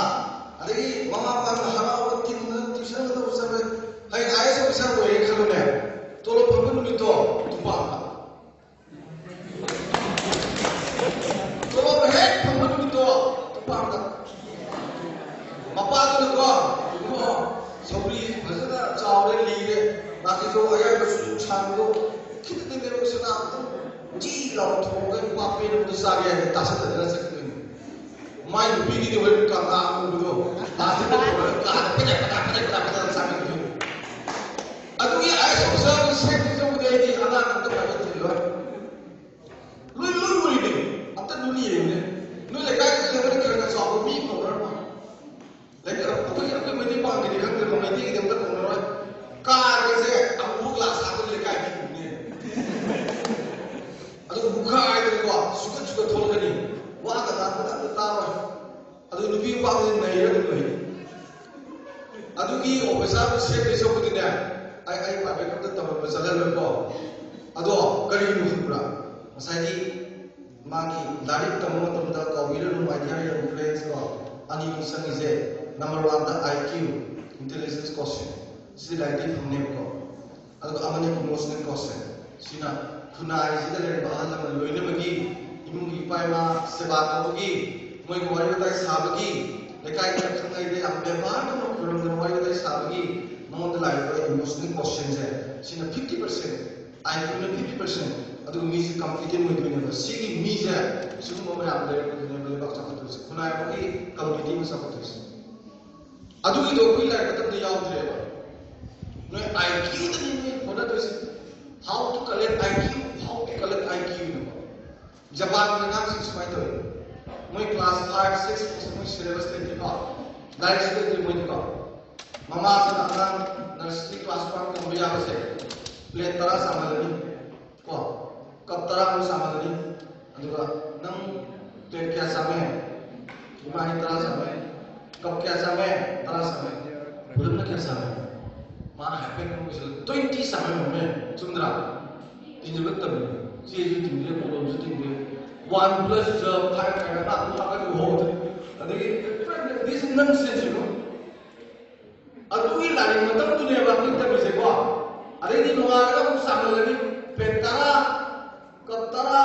ꯑꯗꯒꯤ ꯃꯃꯥ ꯃꯄꯥꯅ ꯍꯔꯥꯎꯕ ꯊꯤꯟꯗꯅ ꯇ꯭ꯌꯨꯁꯟ ꯇꯧꯕ ꯆꯠꯄ꯫ ꯍꯌꯦꯡ ꯑꯥꯏ ꯑꯦꯁ ꯑꯣꯐꯤꯁꯥꯔ ꯑꯣꯏꯔꯦ ꯈꯜꯂꯨꯅꯦ, ꯇꯣꯂꯣꯞ ꯐꯪꯕ ꯅꯨꯃꯤꯠꯇꯣ ꯇꯨꯄꯥꯝꯗ꯫ ꯇꯣꯂꯣꯞ ꯍꯦꯛ ꯐꯪꯕ ꯅꯨꯃꯤꯠꯇꯣ ꯇꯨꯄꯥꯝꯗ꯫ ꯃꯄꯥꯗꯨꯅꯀꯣ, "ꯏꯕꯨꯡꯉꯣ, ꯁꯧꯒ꯭ꯔꯤ ꯐꯖꯅ ꯆꯥꯎꯔꯦ, ꯂꯤꯔꯦ, ꯅꯥꯀꯤꯗꯣ ꯑꯌꯥꯏꯕ ꯆꯨ ꯁꯥꯡꯕꯗꯣ ꯈꯤꯇꯪ ꯅꯦꯝꯅ ꯁꯅꯥ ꯑꯃꯇꯪ ꯖꯤ ꯂꯥꯎ ꯊꯣꯡꯉꯒ ꯏꯄꯥ ꯄꯦꯟꯅ ꯑꯃꯨꯛꯇ ꯆꯥꯒꯦ" ꯍꯥꯏꯅ ꯇꯥꯁꯜꯂꯗꯅ ꯆꯠꯈꯤꯗꯣꯏꯅꯤ꯫ ꯃꯥꯏ ꯅꯨꯄꯤꯒꯤꯗꯤ ꯍꯣꯔꯦꯟ ꯀꯪꯂꯥ ꯑꯃꯨꯕꯗꯣ ꯂꯥꯁꯇ ꯇꯧꯔꯒ ꯀꯥꯗ ꯄꯦꯗꯦꯛ ꯄꯦꯗꯦꯛ ꯄꯦꯗꯦꯛ ꯄꯦꯗꯦꯛ ꯆꯥꯃꯤꯟꯅꯗꯣꯏꯅꯤ꯫ ꯑꯗꯨꯒꯤ ꯑꯥꯏ ꯑꯦꯁ ꯑꯣꯐꯤꯁꯥꯔꯒꯤ ꯁꯦꯛꯇꯤ ꯆꯪꯕꯗꯤ ꯑꯩꯗꯤ ꯑꯉꯥꯡ ꯑꯝꯇ ꯄ꯭ꯔꯥꯏꯚꯦꯠ ꯊꯤꯜꯂꯣꯏ꯫ ꯂꯣꯏ ꯂꯣꯏ ꯎꯔꯤꯅꯦ꯫ ꯑꯝꯇ ꯅꯣꯏ ꯌꯦꯡꯉꯨꯅꯦ꯫ ꯅꯣꯏ ꯂꯩꯀꯥꯏꯗ ꯂꯩꯕꯅ ꯈꯔ ꯈꯔ ꯆꯥꯎꯕ ꯃꯤ ꯀꯧꯅꯔꯝꯃꯣ꯫ ꯂꯩꯀꯥꯏ ꯑꯩꯈꯣꯏ ꯑꯩꯈꯣꯏ ꯃꯩꯇꯩ ꯄꯥꯡꯒꯜꯗꯤ ꯈꯪꯗꯦꯕ, ꯃꯩꯇꯩꯒꯤꯗꯤ ꯑꯝꯇ ꯀꯧꯅꯔꯣꯏ꯫ ꯀꯥꯔꯒꯁꯦ ꯑꯃꯨꯕ ꯒ꯭ꯂꯥꯁ ꯍꯥꯞꯄꯒ ꯂꯩꯀꯥꯏ ꯃꯤ ꯎꯅꯦ꯫ ꯑꯗꯨꯒ ꯃꯨꯛꯈꯥꯏꯗꯅꯀꯣ ꯁꯨꯀꯠ ꯁꯨꯀꯠ ꯊꯣꯛꯂꯛꯀꯅꯤ꯫ ꯋꯥꯒ ꯉꯥꯡꯕꯗ ꯑꯝꯇ ꯇꯥꯔꯣꯏ꯫ ꯑꯗꯨ ꯅꯨꯄꯤ ꯅꯨꯄꯥꯗꯨꯗꯤ ꯅꯩꯔ ꯑꯗꯨꯝ ꯂꯩ꯫ ꯑꯗꯨꯒꯤ ꯑꯣꯐꯤꯁꯥꯔꯗꯨ ꯁꯦꯝꯕ ꯁꯣꯛꯄꯗꯨꯅꯦ, ꯑꯩ ꯑꯩ ꯄ꯭ꯔꯥꯏꯚꯦꯠ ꯑꯝꯇ ꯇꯝꯍꯟꯕ ꯆꯠꯍꯜꯂꯣꯏꯀꯣ꯫ ꯑꯗꯣ ꯀꯔꯤꯅꯣ ꯈꯪꯕ꯭ꯔꯥ? ꯉꯁꯥꯏꯒꯤ ꯃꯥꯒꯤ ꯂꯥꯏꯔꯤꯛ ꯇꯝꯕ ꯃꯇꯝꯗ ꯀꯧꯕꯤꯔꯨꯅꯨ, my dear young friends, ꯀꯣ, ꯑꯅꯤꯅꯤ ꯆꯪꯉꯤꯁꯦ꯫ ꯅꯝꯕꯔ ꯋꯥꯟꯗ ꯑꯥꯏ ꯀ꯭ꯌꯨ, ꯏꯟꯇꯦꯂꯤꯖꯦꯟꯁ ꯀꯣꯁꯦꯟ, ꯁꯤꯗꯤ ꯂꯥꯏꯔꯤꯛꯇꯒꯤ ꯐꯪꯅꯦꯕꯀꯣ꯫ ꯑꯗꯨꯒ ꯑꯃꯅ ꯏꯃꯣꯁꯅꯦꯜ ꯀꯣꯁꯦꯟ, ꯁꯤꯅ ꯈꯨꯟꯅꯥꯏꯁꯤꯗ ꯂꯩꯔꯤꯕ ꯑꯍꯜ ꯂꯃꯟ ꯂꯣꯏꯅꯕꯒꯤ, ꯏꯃꯨꯡꯒꯤ ꯏꯄꯥ ꯏꯃꯥ ꯁꯦꯕꯥ ꯇꯧꯕꯒꯤ, ꯃꯣꯏꯒ ꯋꯥꯔꯤ ꯋꯥꯇꯥꯏ ꯁꯥꯕꯒꯤ, ꯂꯩꯀꯥꯏꯗ ꯈꯪꯅꯩꯗ ꯌꯥꯝ ꯕꯦꯕꯥꯔ ꯇꯧꯅ ꯈꯨꯔꯨꯝꯗꯅ ꯋꯥꯔꯤ ꯋꯥꯇꯥꯏ ꯁꯥꯕꯒꯤ ꯃꯉꯣꯟꯗ ꯂꯥꯛꯏꯕ ꯏꯃꯣꯁꯅꯦꯜ ꯀꯣꯁꯦꯟꯁꯦ, ꯁꯤꯅ ꯐꯤꯐꯇꯤ ꯄꯥꯔꯁꯦꯟ, ꯑꯥꯏ ꯀ꯭ꯌꯨꯅ ꯐꯤꯐꯇꯤ ꯄꯥꯔꯁꯦꯟ, ꯑꯗꯨꯒ ꯃꯤꯁꯦ ꯀꯝꯄꯤꯇꯦꯟ ꯑꯣꯏꯗꯣꯏꯅꯦꯕ꯫ ꯁꯤꯒꯤ ꯃꯤꯁꯦ ꯁꯤꯒꯨꯝꯕ ꯃꯌꯥꯝ ꯂꯩꯔꯛꯄꯗꯨꯅꯦꯕ ꯂꯩꯕꯥꯛ ꯆꯥꯎꯈꯠꯇꯣꯏꯁꯦ, ꯈꯨꯟꯅꯥꯏ ꯑꯃꯒꯤ ꯀꯝꯃ꯭ꯌꯨꯅꯤꯇꯤ ꯑꯃ ꯆꯥꯎꯈꯠꯇꯣꯏꯁꯦ꯫ ꯑꯗꯨꯒꯤꯗꯣ ꯑꯩꯈꯣꯏ ꯂꯥꯏꯔꯤꯛ ꯃꯇꯝꯗ ꯌꯥꯎꯗ꯭ꯔꯦꯕ꯫ ꯅꯣꯏ ꯑꯥꯏ ꯀ꯭ꯌꯨꯗꯅꯤ ꯅꯣꯏ ꯍꯣꯠꯅꯗꯣꯏꯁꯦ꯫ How to collect I Q, how to collect I Q ꯅꯀꯣ꯫ ꯖꯄꯥꯟꯒꯤ ꯑꯉꯥꯡꯁꯤꯡ ꯁꯨꯃꯥꯏꯅ ꯇꯧꯋꯤ꯫ ꯃꯣꯏ ꯀ꯭ꯂꯥꯁ ꯐꯥꯏꯚ, ꯁꯤꯛꯁ ꯐꯥꯎꯁꯦ ꯃꯣꯏ ꯁꯤꯂꯦꯕꯁ ꯂꯩꯇꯦꯀꯣ꯫ ꯂꯥꯏꯔꯤꯛꯁꯨ ꯂꯩꯇꯦ ꯃꯣꯏꯗꯤꯀꯣ꯫ ꯃꯃꯥꯁꯤꯅ ꯑꯉꯥꯡ ꯅꯔꯁꯔꯤ ꯀ꯭ꯂꯥꯁ ꯋꯥꯟ ꯇꯝꯕ ꯌꯥꯕꯁꯦ ꯄ꯭ꯂꯦꯠ ꯇꯔꯥ ꯆꯥꯝꯍꯜꯂꯅꯤ꯫ ꯀꯣ, ꯀꯞ ꯇꯔꯥꯃꯨꯛ ꯆꯥꯝꯃꯜꯂꯅꯤ꯫ ꯑꯗꯨꯒ "ꯅꯪ ꯄ꯭ꯂꯦꯠ ꯀꯌꯥ ꯆꯥꯝꯃꯦ?" "ꯏꯃꯥ, ꯑꯩ ꯇꯔꯥ ꯆꯥꯝꯃꯦ"꯫ "ꯀꯞ ꯀꯌꯥ ꯆꯥꯝꯃꯦ?" "ꯇꯔꯥ ꯆꯥꯝꯃꯦ"꯫ "ꯄꯨꯂꯞꯅ ꯀꯌꯥ ꯆꯥꯝꯃꯦ?" ꯃꯥꯅ ꯍꯥꯏꯐꯦꯠ ꯅꯣꯡꯃꯁꯤꯗ "ꯇ꯭ꯋꯦꯟꯇꯤ ꯆꯥꯝꯃꯦ ꯃꯝꯃꯦ"꯫ ꯆꯨꯝꯗ꯭ꯔꯥ? ꯇꯤꯟꯖꯕ ꯇꯝꯃꯤ꯫ ꯆꯦꯁꯨ ꯇꯤꯡꯗꯦ, ꯀꯣꯂꯣꯝꯁꯨ ꯇꯤꯡꯗꯦ꯫ One plus twelve five ꯍꯥꯏꯅ ꯑꯗꯨꯝ ꯍꯥꯞꯀꯠꯂꯒ ꯍꯣꯕꯗ꯫ ꯑꯗꯒꯤ This is nonsense, you know. ꯑꯗꯨꯒꯤ ꯂꯥꯏꯔꯤꯛ ꯃꯇꯝꯗꯨꯅꯦꯕ ꯑꯩꯈꯣꯏ ꯇꯝꯃꯤꯁꯦꯀꯣ꯫ ꯑꯗꯩꯗꯤ ꯅꯣꯡꯉꯥꯜꯂꯒ ꯑꯃꯨꯛ ꯆꯥꯡꯍꯜꯂꯅꯤ꯫ ꯄ꯭ꯂꯦꯠ ꯇꯔꯥ, ꯀꯞ ꯇꯔꯥ,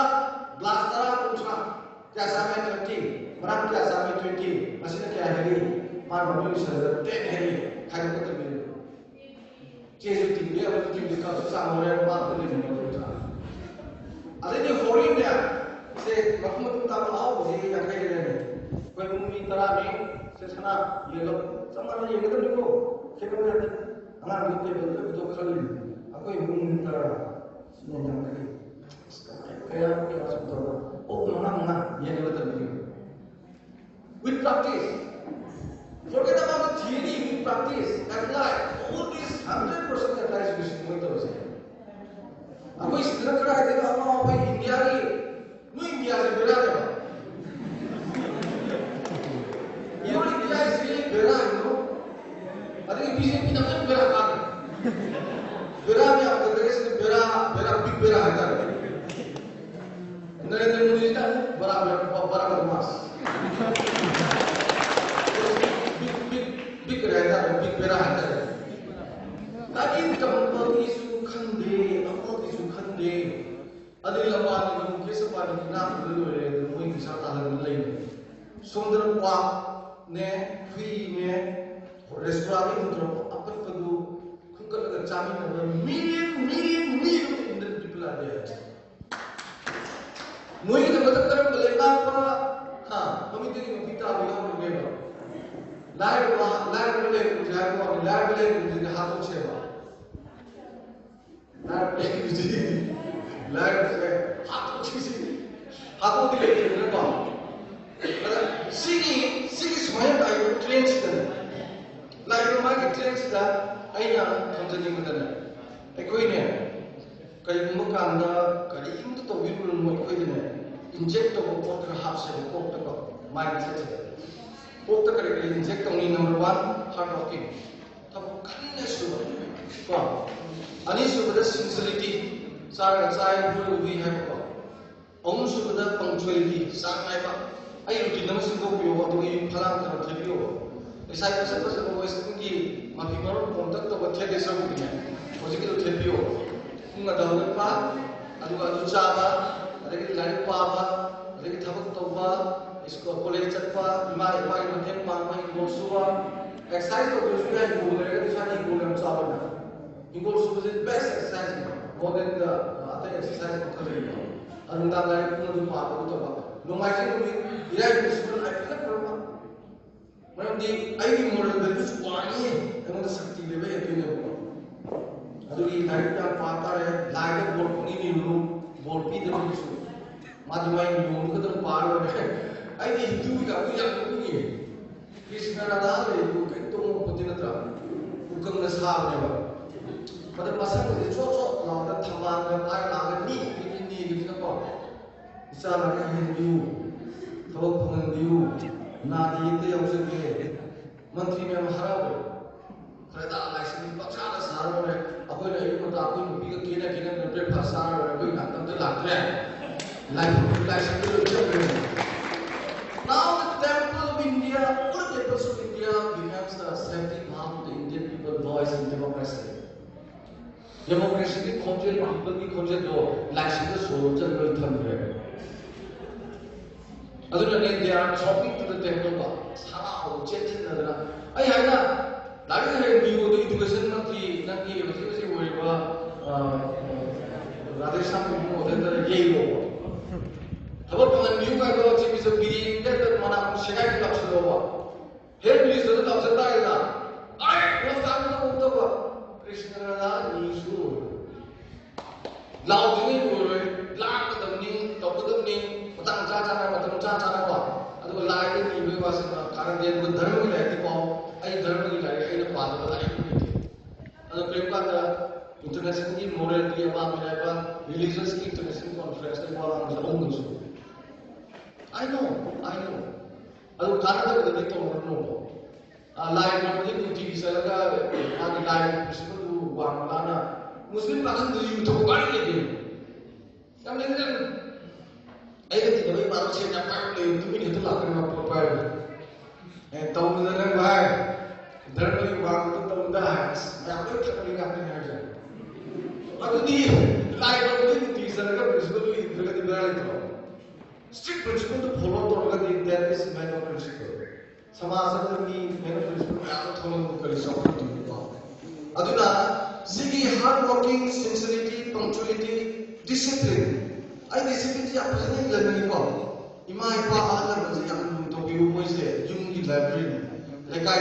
ꯒ꯭ꯂꯥꯁ ꯇꯔꯥ, ꯀꯨꯟꯊ꯭ꯔꯥ꯫ ꯀꯌꯥ ꯆꯥꯃꯦ? Thirty꯫ ꯃꯔꯥꯡ ꯀꯌꯥ ꯆꯥꯃꯦ? Twenty꯫ ꯃꯁꯤꯅ ꯀꯌꯥ ꯍꯥꯏꯔꯤ? ꯃꯥꯅ ꯃꯃꯤꯡ ꯏꯁꯜꯂꯒ ten ꯍꯥꯏꯔꯤ꯫ ꯈꯥꯏꯗꯣꯛꯄ ꯇꯝꯕꯤꯔꯤ꯫ ꯆꯦꯁꯨ ꯊꯤꯟꯕꯤ, ꯑꯃꯁꯨ ꯊꯤꯟꯕꯤ, ꯀꯞꯁꯨ ꯆꯥꯝꯃ ꯍꯣꯔꯦꯟ ꯃꯥ ꯑꯗꯨꯝ ꯂꯩꯃꯤꯟꯅꯕ ꯅꯠꯇ꯭ꯔꯥ? ꯑꯗꯩꯗꯤ ꯍꯣꯔꯦꯟꯅꯦ, ꯁꯦ ꯃꯈꯨꯝ ꯃꯇꯨꯝ ꯇꯥꯕ ꯑꯍꯥꯎꯕꯁꯤ ꯌꯥꯡꯈꯩ ꯂꯩꯔꯅꯤ꯫ ꯑꯩꯈꯣꯏ ꯏꯃꯨꯡ ꯃꯤ ꯇꯔꯥꯅꯤ, ꯁꯦ ꯁꯅꯥ ꯌꯦꯜꯂꯣ, ꯆꯞ ꯃꯥꯟꯅꯅ ꯌꯦꯡꯒꯗꯕꯅꯤꯀꯣ꯫ ꯈꯦꯠꯅꯕ ꯌꯥꯗꯦ꯫ ꯑꯉꯥꯡꯗꯣ ꯇꯦꯕꯜꯗ ꯄꯨꯊꯣꯛ ꯈꯜꯂꯤꯅꯤ꯫ ꯑꯩꯈꯣꯏ ꯏꯃꯨꯡ ꯃꯤ ꯇꯔꯥ, ꯁꯤꯅ ꯌꯥꯡꯈꯩ꯫ ꯑꯁ, ꯀꯃꯥꯏ-, ꯀꯌꯥ, ꯀꯌꯥ ꯁꯨꯝ ꯇꯧꯔꯒ, ꯑꯣ, ꯃꯉꯥ, ꯃꯉꯥ ꯌꯦꯟꯅꯕ ꯇꯝꯕꯤꯌꯨ꯫ With practice. Forget about the theory, with practice, apply. All this hundred percent applies to this point ꯇꯧꯔꯁꯦ꯫ ꯑꯩꯈꯣꯏ ꯁꯤꯗꯅ ꯀꯗꯥꯏꯗꯒꯤ ꯑꯃ ꯑꯩꯈꯣꯏ ꯏꯟꯗꯤꯌꯥꯒꯤ, ꯅꯣꯏ ꯏꯟꯗꯤꯌꯥꯁꯦ ꯕꯦꯔꯥꯅꯦꯕ꯫ Your India is really ꯕꯦꯔꯥ, you know. ꯑꯗꯒꯤ ꯕꯤ ꯖꯦ ꯄꯤꯅ ꯑꯃꯨꯛ ꯕꯦꯔꯥ ꯀꯥꯔꯦ꯫ ꯕꯦꯔꯥ ꯃꯌꯥꯝꯗ ꯂꯩꯔꯤꯁꯤꯅ ꯕꯦꯔꯥ, ꯕꯦꯔꯥ, big ꯕꯦꯔꯥ ꯍꯥꯏꯇꯥꯔꯦ꯫ ꯅꯔꯦꯟꯗ꯭ꯔ ꯃꯣꯗꯤꯁꯤꯅ ꯑꯃꯨꯛ ꯕꯔꯥ, ꯕꯔꯥ, ꯕꯔꯥ ꯕꯗꯃꯥꯁ꯫ Big, big, big ꯀꯔꯤ ꯍꯥꯏꯇꯥꯔꯦ? Big ꯕꯦꯔꯥ ꯍꯥꯏꯇꯥꯔꯦ꯫ ꯂꯥꯏꯔꯤꯛ ꯇꯝꯕꯒꯤꯁꯨ ꯈꯪꯗꯦ, ꯑꯃꯒꯤꯁꯨ ꯈꯪꯗꯦ꯫ ꯑꯗꯩ ꯂꯝꯕꯥꯅꯤꯒꯤ ꯃꯨꯀꯦꯁ ꯑꯝꯕꯥꯅꯤꯒꯤ ꯏꯅꯥꯛꯇ ꯂꯣꯏꯔꯦ, ꯑꯗꯨ ꯃꯣꯏ ꯄꯩꯁꯥ ꯇꯥꯜꯍꯟꯗꯅ ꯂꯩꯔꯦ꯫ ꯁꯣꯝꯗꯅ ꯀ꯭ꯋꯥꯅꯦ, ꯍꯨꯏꯅꯦ, ꯔꯦꯁꯇꯨꯔꯥꯟꯗꯒꯤ ꯄꯨꯊꯣꯔꯛꯄ ꯑꯄꯠꯄꯗꯨ ꯈꯨꯟꯒꯠꯂꯒ ꯆꯥꯃꯤꯟꯅꯕ million, million, million of Indian people are there. ꯃꯣꯏꯒꯤꯗꯃꯛꯇ ꯀꯔꯝꯕ ꯂꯩꯕꯥꯛꯄ, ꯍꯥ, ꯃꯃꯤꯠꯇꯒꯤ ꯃꯄꯤ ꯇꯥꯕ ꯌꯥꯎꯔꯤꯕꯅꯦꯕ? ꯂꯥꯏꯔꯕ, ꯂꯥꯏꯔꯕ ꯂꯩꯔꯝꯗ꯭ꯔꯦ ꯍꯥꯏꯕ ꯋꯥꯅꯤ, ꯂꯥꯏꯔꯕ ꯂꯩꯔꯝꯗ꯭ꯔꯤꯗꯤ ꯍꯥꯠꯇꯣꯛꯁꯦꯕ꯫ ꯂꯥꯏꯔꯕ ꯂꯩꯔꯝꯗ꯭ꯔꯤꯗꯤ, ꯂꯥꯏꯔꯕꯁꯦ ꯍꯥꯠꯇꯣꯛꯈꯤꯁꯤ꯫ ꯍꯥꯠꯇꯣꯛꯇꯤ ꯂꯩꯇ꯭ꯔꯦꯗꯅꯀꯣ꯫ ꯑꯗ ꯁꯤꯒꯤ, ꯁꯤꯒꯤ ꯁꯨꯃꯥꯏꯅ ꯂꯥꯛꯏꯕ trendꯁꯤꯗꯅꯦ, ꯂꯥꯛꯏꯕ ꯃꯥꯒꯤ trendꯁꯤꯗ ꯑꯩꯅ ꯊꯝꯖꯅꯤꯡꯕꯗꯅꯦ, ꯑꯩꯈꯣꯏꯅꯦ, ꯀꯔꯤꯒꯨꯝꯕ ꯀꯥꯟꯗ ꯀꯔꯤꯝꯇ ꯇꯧꯕꯤꯔꯨꯔꯅꯨ ꯑꯩꯈꯣꯏꯗꯅꯦ, inject ꯇꯧꯕ ꯄꯣꯠ ꯈꯔ ꯍꯥꯞꯁꯦꯕ ꯀꯣꯛꯇꯀꯣ, mindsetꯁꯤꯗ꯫ ꯀꯣꯛꯇ ꯀꯔꯤ ꯀꯔꯤ inject ꯇꯧꯅꯤ? Number one, hard working, ꯊꯕꯛ ꯀꯟꯅ ꯁꯨꯕ ꯀꯣ꯫ ꯑꯅꯤꯁꯨꯕꯗ sincerity, ꯆꯥꯔꯒ ꯆꯥꯏ, ꯍꯨꯔꯒ ꯍꯨꯏ ꯍꯥꯏꯕꯀꯣ꯫ ꯑꯍꯨꯝꯁꯨꯕꯗ punctuality, ꯆꯥꯡ ꯅꯥꯏꯕ꯫ ꯑꯩ ꯔꯨꯇꯤꯟ ꯑꯃ ꯁꯦꯝꯗꯣꯛꯄꯤꯌꯣ, ꯑꯗꯨꯒꯤ ꯐꯂꯥꯡ ꯇꯔꯝ ꯊꯦꯠꯄꯤꯌꯣ꯫ ꯂꯩꯁꯥꯕꯤ ꯐꯖ ꯐꯖꯕ ꯋꯦꯁꯇꯔꯟꯒꯤ ꯃꯐꯤ ꯃꯔꯣꯟ ꯄꯣꯝꯇꯛ ꯇꯧꯕ ꯊꯦꯠꯂꯦ ꯁꯔꯨꯛꯄꯨꯗꯤꯅꯦ, ꯍꯧꯖꯤꯛꯀꯤꯗꯣ ꯊꯦꯠꯄꯤꯌꯣ꯫ ꯄꯨꯡ ꯑꯗ ꯍꯧꯒꯠꯄ, ꯑꯗꯨꯒ ꯑꯗꯨ ꯆꯥꯕ, ꯑꯗꯒꯤ ꯂꯥꯏꯔꯤꯛ ꯄꯥꯕ, ꯑꯗꯒꯤ ꯊꯕꯛ ꯇꯧꯕ, ꯁ꯭ꯀꯨꯜ ꯀꯣꯂꯦꯖ ꯆꯠꯄ, ꯏꯃꯥ ꯏꯄꯥꯒꯤ ꯃꯇꯦꯡ ꯄꯥꯡꯕ, ꯍꯤꯡꯒꯣꯜ ꯁꯨꯕ, ꯑꯦꯛꯁꯔꯁꯥꯏꯁ ꯇꯧꯗ꯭ꯔꯁꯨ ꯌꯥꯏ, ꯍꯤꯡꯒꯣꯜ ꯂꯩꯔꯒꯗꯤ ꯏꯁꯥꯅ ꯍꯤꯡꯒꯣꯜ ꯌꯥꯝ ꯆꯥꯎꯕꯅ꯫ ꯍꯤꯡꯒꯣꯜ ꯁꯨꯕꯁꯦ ꯕꯦꯁ ꯑꯦꯛꯁꯔꯁꯥꯏꯁꯅꯦ, ꯃꯣꯗꯔꯟꯒ ꯑꯇꯩ ꯑꯦꯛꯁꯔꯁꯥꯏꯁ ꯃꯈꯜ ꯂꯩꯕ꯫ ꯑꯗꯨ ꯅꯨꯡꯗꯥꯡ ꯂꯥꯏꯔꯤꯛ ꯄꯨꯡ ꯑꯗꯨ ꯄꯥꯕ ꯑꯗꯨ ꯇꯧꯕ꯫ ꯅꯣꯡꯃꯥꯏꯖꯤꯡ ꯅꯨꯃꯤꯠ, ꯏꯔꯥꯏ ꯅꯨꯃꯤꯠꯁꯤꯅ ꯂꯥꯏꯔꯤꯛ ꯐꯖꯅ ꯄꯥꯕ꯫ ꯃꯔꯝꯗꯤ ꯑꯩꯒꯤ ꯃꯣꯔꯦꯜ ꯚꯦꯂ꯭ꯌꯨꯁꯨ ꯋꯥꯡꯉꯤ, ꯑꯩꯉꯣꯟꯗ ꯁꯛꯇꯤ ꯂꯩꯕ ꯍꯦꯟꯗꯣꯏꯅꯦꯕꯀꯣ꯫ ꯑꯗꯨꯒꯤ ꯂꯥꯏꯔꯤꯛ ꯌꯥꯝ ꯄꯥ ꯇꯥꯔꯦ, ꯂꯥꯏꯗ ꯕꯣꯔ ꯄꯪꯅꯤ ꯅꯤꯔꯨꯅꯨ, ꯕꯣꯔ ꯄꯤꯗꯕꯒꯤꯁꯨ꯫ ꯃꯥꯗꯤ ꯃꯥꯒꯤ ꯅꯤꯌꯣꯝꯗꯨ ꯈꯛꯇꯪ ꯄꯥꯔ ꯂꯣꯏꯔꯦ꯫ ꯑꯩꯗꯤ ꯍꯤꯟꯗꯨꯒꯤ ꯀꯥꯡꯕꯨ ꯌꯥꯝ ꯅꯣꯛꯅꯤꯡꯉꯦ꯫ ꯀ꯭ꯔꯤꯁꯅ ꯔꯥꯙꯥ ꯂꯩꯔꯤꯕꯨ ꯀꯔꯤꯝꯇ ꯉꯛꯄꯣꯠꯇꯦ ꯅꯠꯇ꯭ꯔꯥ? ꯎꯀꯪꯅ ꯁꯥꯕꯅꯦꯕ꯫ ꯃꯗꯨ ꯃꯁꯛꯄꯨꯗꯤ ꯆꯣꯠ ꯆꯣꯠ ꯂꯥꯎꯔꯒ ꯊꯝꯕꯥꯜꯒ ꯃꯥꯏ ꯂꯥꯛꯑꯒ ꯅꯤꯛꯏꯗꯨꯅꯤ, ꯅꯤꯛꯏꯗꯨꯅꯀꯣ꯫ "ꯏꯆꯥ ꯂꯥꯏꯔꯤꯛ ꯍꯩꯍꯟꯕꯤꯌꯨ, ꯊꯕꯛ ꯐꯪꯍꯟꯕꯤꯌꯨ, ꯅꯥꯗ ꯌꯦꯛꯇ ꯌꯥꯎꯖꯒꯦ"꯫ ꯃꯟꯇ꯭ꯔꯤ ꯃꯌꯥꯝ ꯍꯔꯥꯎꯔꯦ꯫ ꯈꯔꯗ ꯂꯥꯏꯁꯪ ꯄꯪꯁꯥꯗ ꯁꯥꯔ ꯂꯣꯏꯔꯦ꯫ ꯑꯩꯈꯣꯏꯅ ꯑꯌꯨꯛ ꯉꯟꯇꯥ ꯑꯩꯈꯣꯏ ꯅꯨꯄꯤꯒ ꯀꯦꯅ ꯀꯦꯅ ꯕ꯭ꯔꯦꯛꯐꯥꯁ ꯆꯥꯔ ꯂꯣꯏꯔꯦ꯫ ꯑꯩꯈꯣꯏ ꯅꯥꯀꯟꯗ ꯂꯥꯛꯇ꯭ꯔꯦ꯫ ꯂꯥꯏꯐꯝ ꯂꯥꯏꯁꯪꯗ ꯂꯣꯏ ꯆꯠꯈ꯭ꯔꯦ꯫ Now the temple of India, all the temples of India becomes the safety valve to the Indian people voice in democracy. ꯗꯦꯃꯣꯀ꯭ꯔꯦꯁꯤꯒꯤ ꯈꯣꯟꯖꯦꯜ, ꯄꯤꯄꯜꯒꯤ ꯈꯣꯟꯖꯦꯜꯗꯣ ꯂꯥꯏꯁꯪꯗ ꯁꯣꯔ ꯂꯣꯟꯖꯜꯂ ꯂꯣꯏ ꯊꯝꯈ꯭ꯔꯦ꯫ ꯑꯗꯨꯅꯅꯦ, they are thronging to the temple ꯕ꯫ ꯍꯔꯥꯎ ꯆꯦꯟꯁꯤꯟꯅꯗꯅ꯫ ꯑꯩ ꯍꯥꯏꯅ ꯂꯥꯏꯔꯤꯛ ꯍꯩꯍꯟꯕꯤꯌꯨ ꯑꯗꯨ education ꯃꯛꯀꯤ ꯅꯪꯒꯤ ꯍꯧꯖꯤꯛ ꯍꯧꯖꯤꯛ ꯑꯣꯏꯔꯤꯕ, ꯑ, ꯔꯥꯙꯦꯁ꯭ꯌꯥꯝ ꯏꯕꯨꯡꯉꯣꯗ ꯌꯩꯔꯣꯕ꯫ ꯊꯕꯛ ꯐꯪꯍꯟꯕꯤꯌꯨ ꯀꯥꯏꯗꯣ ꯆꯤꯞ ꯃꯤꯅꯤꯁꯇꯔ ꯕꯤꯔꯦꯟꯗ ꯃꯅꯥ ꯁꯦꯒꯥꯏ ꯂꯥꯎꯁꯤꯜꯂꯣꯕ꯫ ꯍꯦꯜꯊ ꯃꯤꯅꯤꯁꯇꯔꯗ ꯂꯥꯎꯁꯤꯜ ꯇꯥꯔꯦꯗꯅ꯫ ꯑꯩ ꯍꯣꯁꯄꯤꯇꯥꯜꯗ ꯑꯃꯨꯛ ꯇꯧꯕ꯫ ꯀ꯭ꯔꯤꯁꯅ ꯔꯥꯙꯥ ꯅꯤꯁꯨ ꯂꯣꯏꯔꯦ꯫ ꯂꯥꯎꯗ꯭ꯔꯤꯉꯩ ꯂꯣꯏꯔꯣꯏ, ꯂꯥꯡꯒꯗꯕꯅꯤ, ꯇꯧꯒꯗꯕꯅꯤ, ꯃꯇꯥꯡ ꯆꯥ ꯆꯥꯅ, ꯃꯇꯝ ꯆꯥ ꯆꯥꯅꯀꯣ꯫ ꯑꯗꯨꯒ ꯂꯥꯏꯗ ꯅꯤꯕꯒꯤ ꯋꯥꯁꯤꯅ ꯀꯥꯟꯅꯗꯦ꯫ ꯑꯗꯨꯒ ꯙꯔꯃꯒꯤ ꯂꯥꯏꯔꯤꯛꯇꯤ ꯄꯥꯎ, ꯑꯩ ꯙꯔꯃꯒꯤ ꯂꯥꯏꯔꯤꯛ ꯑꯩꯅ ꯄꯥꯗꯕ ꯂꯥꯏꯔꯤꯛ ꯑꯃ ꯂꯩꯇꯦ꯫ ꯑꯗꯣ ꯀꯔꯤꯒꯨꯝꯕ ꯀꯥꯟꯗ ꯏꯟꯇꯔꯅꯦꯁꯅꯦꯜꯒꯤ ꯃꯣꯔꯦꯜꯒꯤ ꯑꯃ ꯂꯩꯔꯒ ꯔꯤꯂꯤꯖꯁꯀꯤ ꯏꯟꯇꯔꯅꯦꯁꯅꯦꯜ ꯀꯣꯟꯐ꯭ꯔꯦꯟꯁꯇ ꯋꯥ ꯉꯥꯡꯕꯁꯦ ꯑꯍꯨꯝꯗꯁꯨ꯫ I know, I know. ꯑꯗꯨ ꯀꯥꯟꯅꯗꯕꯗꯗꯤ ꯇꯧꯔꯨꯔꯅꯨ꯫ ꯑ, ꯂꯥꯏ ꯈꯨꯔꯨꯝꯕꯗꯤ ꯅꯨꯡꯇꯤꯒꯤ ꯆꯠꯂꯒ ꯃꯥꯒꯤ ꯂꯥꯏ ꯈꯨꯔꯨꯝꯕꯁꯤꯃꯗꯨ ꯋꯥꯡꯃ ꯂꯥꯅ ꯃꯨꯁꯂꯤꯝ ꯄꯥꯈꯪꯗꯨ ꯌꯨ ꯊꯛꯄ ꯀꯥꯏꯗ ꯂꯩꯒꯦ? ꯌꯥꯝ ꯂꯩꯅ ꯑꯩꯒ ꯇꯤꯟꯅꯕ ꯏꯃꯥꯟꯅꯕꯁꯤꯡ ꯌꯥꯝ ꯄꯥꯏꯕ ꯂꯩ, ꯇꯨꯃꯤꯟꯅ ꯍꯦꯛꯇ ꯂꯥꯛꯀꯅꯤ ꯃꯥ ꯄꯣꯠ ꯄꯥꯏꯔꯒ꯫ ꯑꯦ, ꯇꯧꯗꯅ ꯅꯪ ꯚꯥꯏ, ꯙꯔꯃꯒꯤ ꯋꯥꯡꯃꯗ ꯇꯧꯗ ꯍꯥꯏ, ꯑꯁ, ꯃꯌꯥꯝ ꯂꯣꯏ ꯊꯛꯀꯅꯤ ꯉꯥꯛꯇꯅꯤ ꯍꯥꯏꯕꯁꯦ꯫ ꯑꯗꯨꯗꯤ ꯂꯥꯏ ꯇꯧꯕꯗꯤ ꯅꯨꯡꯇꯤꯒꯤ ꯆꯠꯂꯒ ꯄ꯭ꯔꯤꯟꯁꯤꯄꯜꯗꯨ ꯏꯟꯗ꯭ꯔꯒꯗꯤ ꯕꯦꯔꯥ ꯂꯩꯇ꯭ꯔꯣ? ꯁ꯭ꯇ꯭ꯔꯤꯛ ꯄ꯭ꯔꯤꯟꯁꯤꯄꯜꯗꯨ ꯐꯣꯂꯣ ꯇꯧꯔꯒꯗꯤ, that is man of principle. ꯁꯃꯥꯖ ꯑꯃꯗ ꯃꯤ man of principle ꯃꯌꯥꯝ ꯑꯃ ꯊꯣꯛꯂꯛꯄ ꯀꯔꯤ ꯆꯥꯎꯈꯠꯇꯣꯏꯅꯣ? ꯑꯗꯨꯅ ꯁꯤꯒꯤ hard working, sincerity, punctuality, discipline, ꯑꯩ ꯗꯤꯁꯤꯄ꯭ꯂꯤꯟꯁꯤ ꯌꯥꯝ ꯐꯖꯅ ꯏꯜꯂꯝꯃꯤꯀꯣ꯫ ꯏꯃꯥ ꯏꯄꯥ ꯑꯍꯜ ꯂꯃꯟꯁꯦ ꯌꯥꯝ ꯂꯨꯅ ꯇꯧꯕꯤꯌꯨ, ꯃꯣꯏꯁꯦ ꯌꯨꯝꯒꯤ ꯂꯥꯏꯕ꯭ꯔꯦꯔꯤꯅꯤ, ꯂꯩꯀꯥꯏ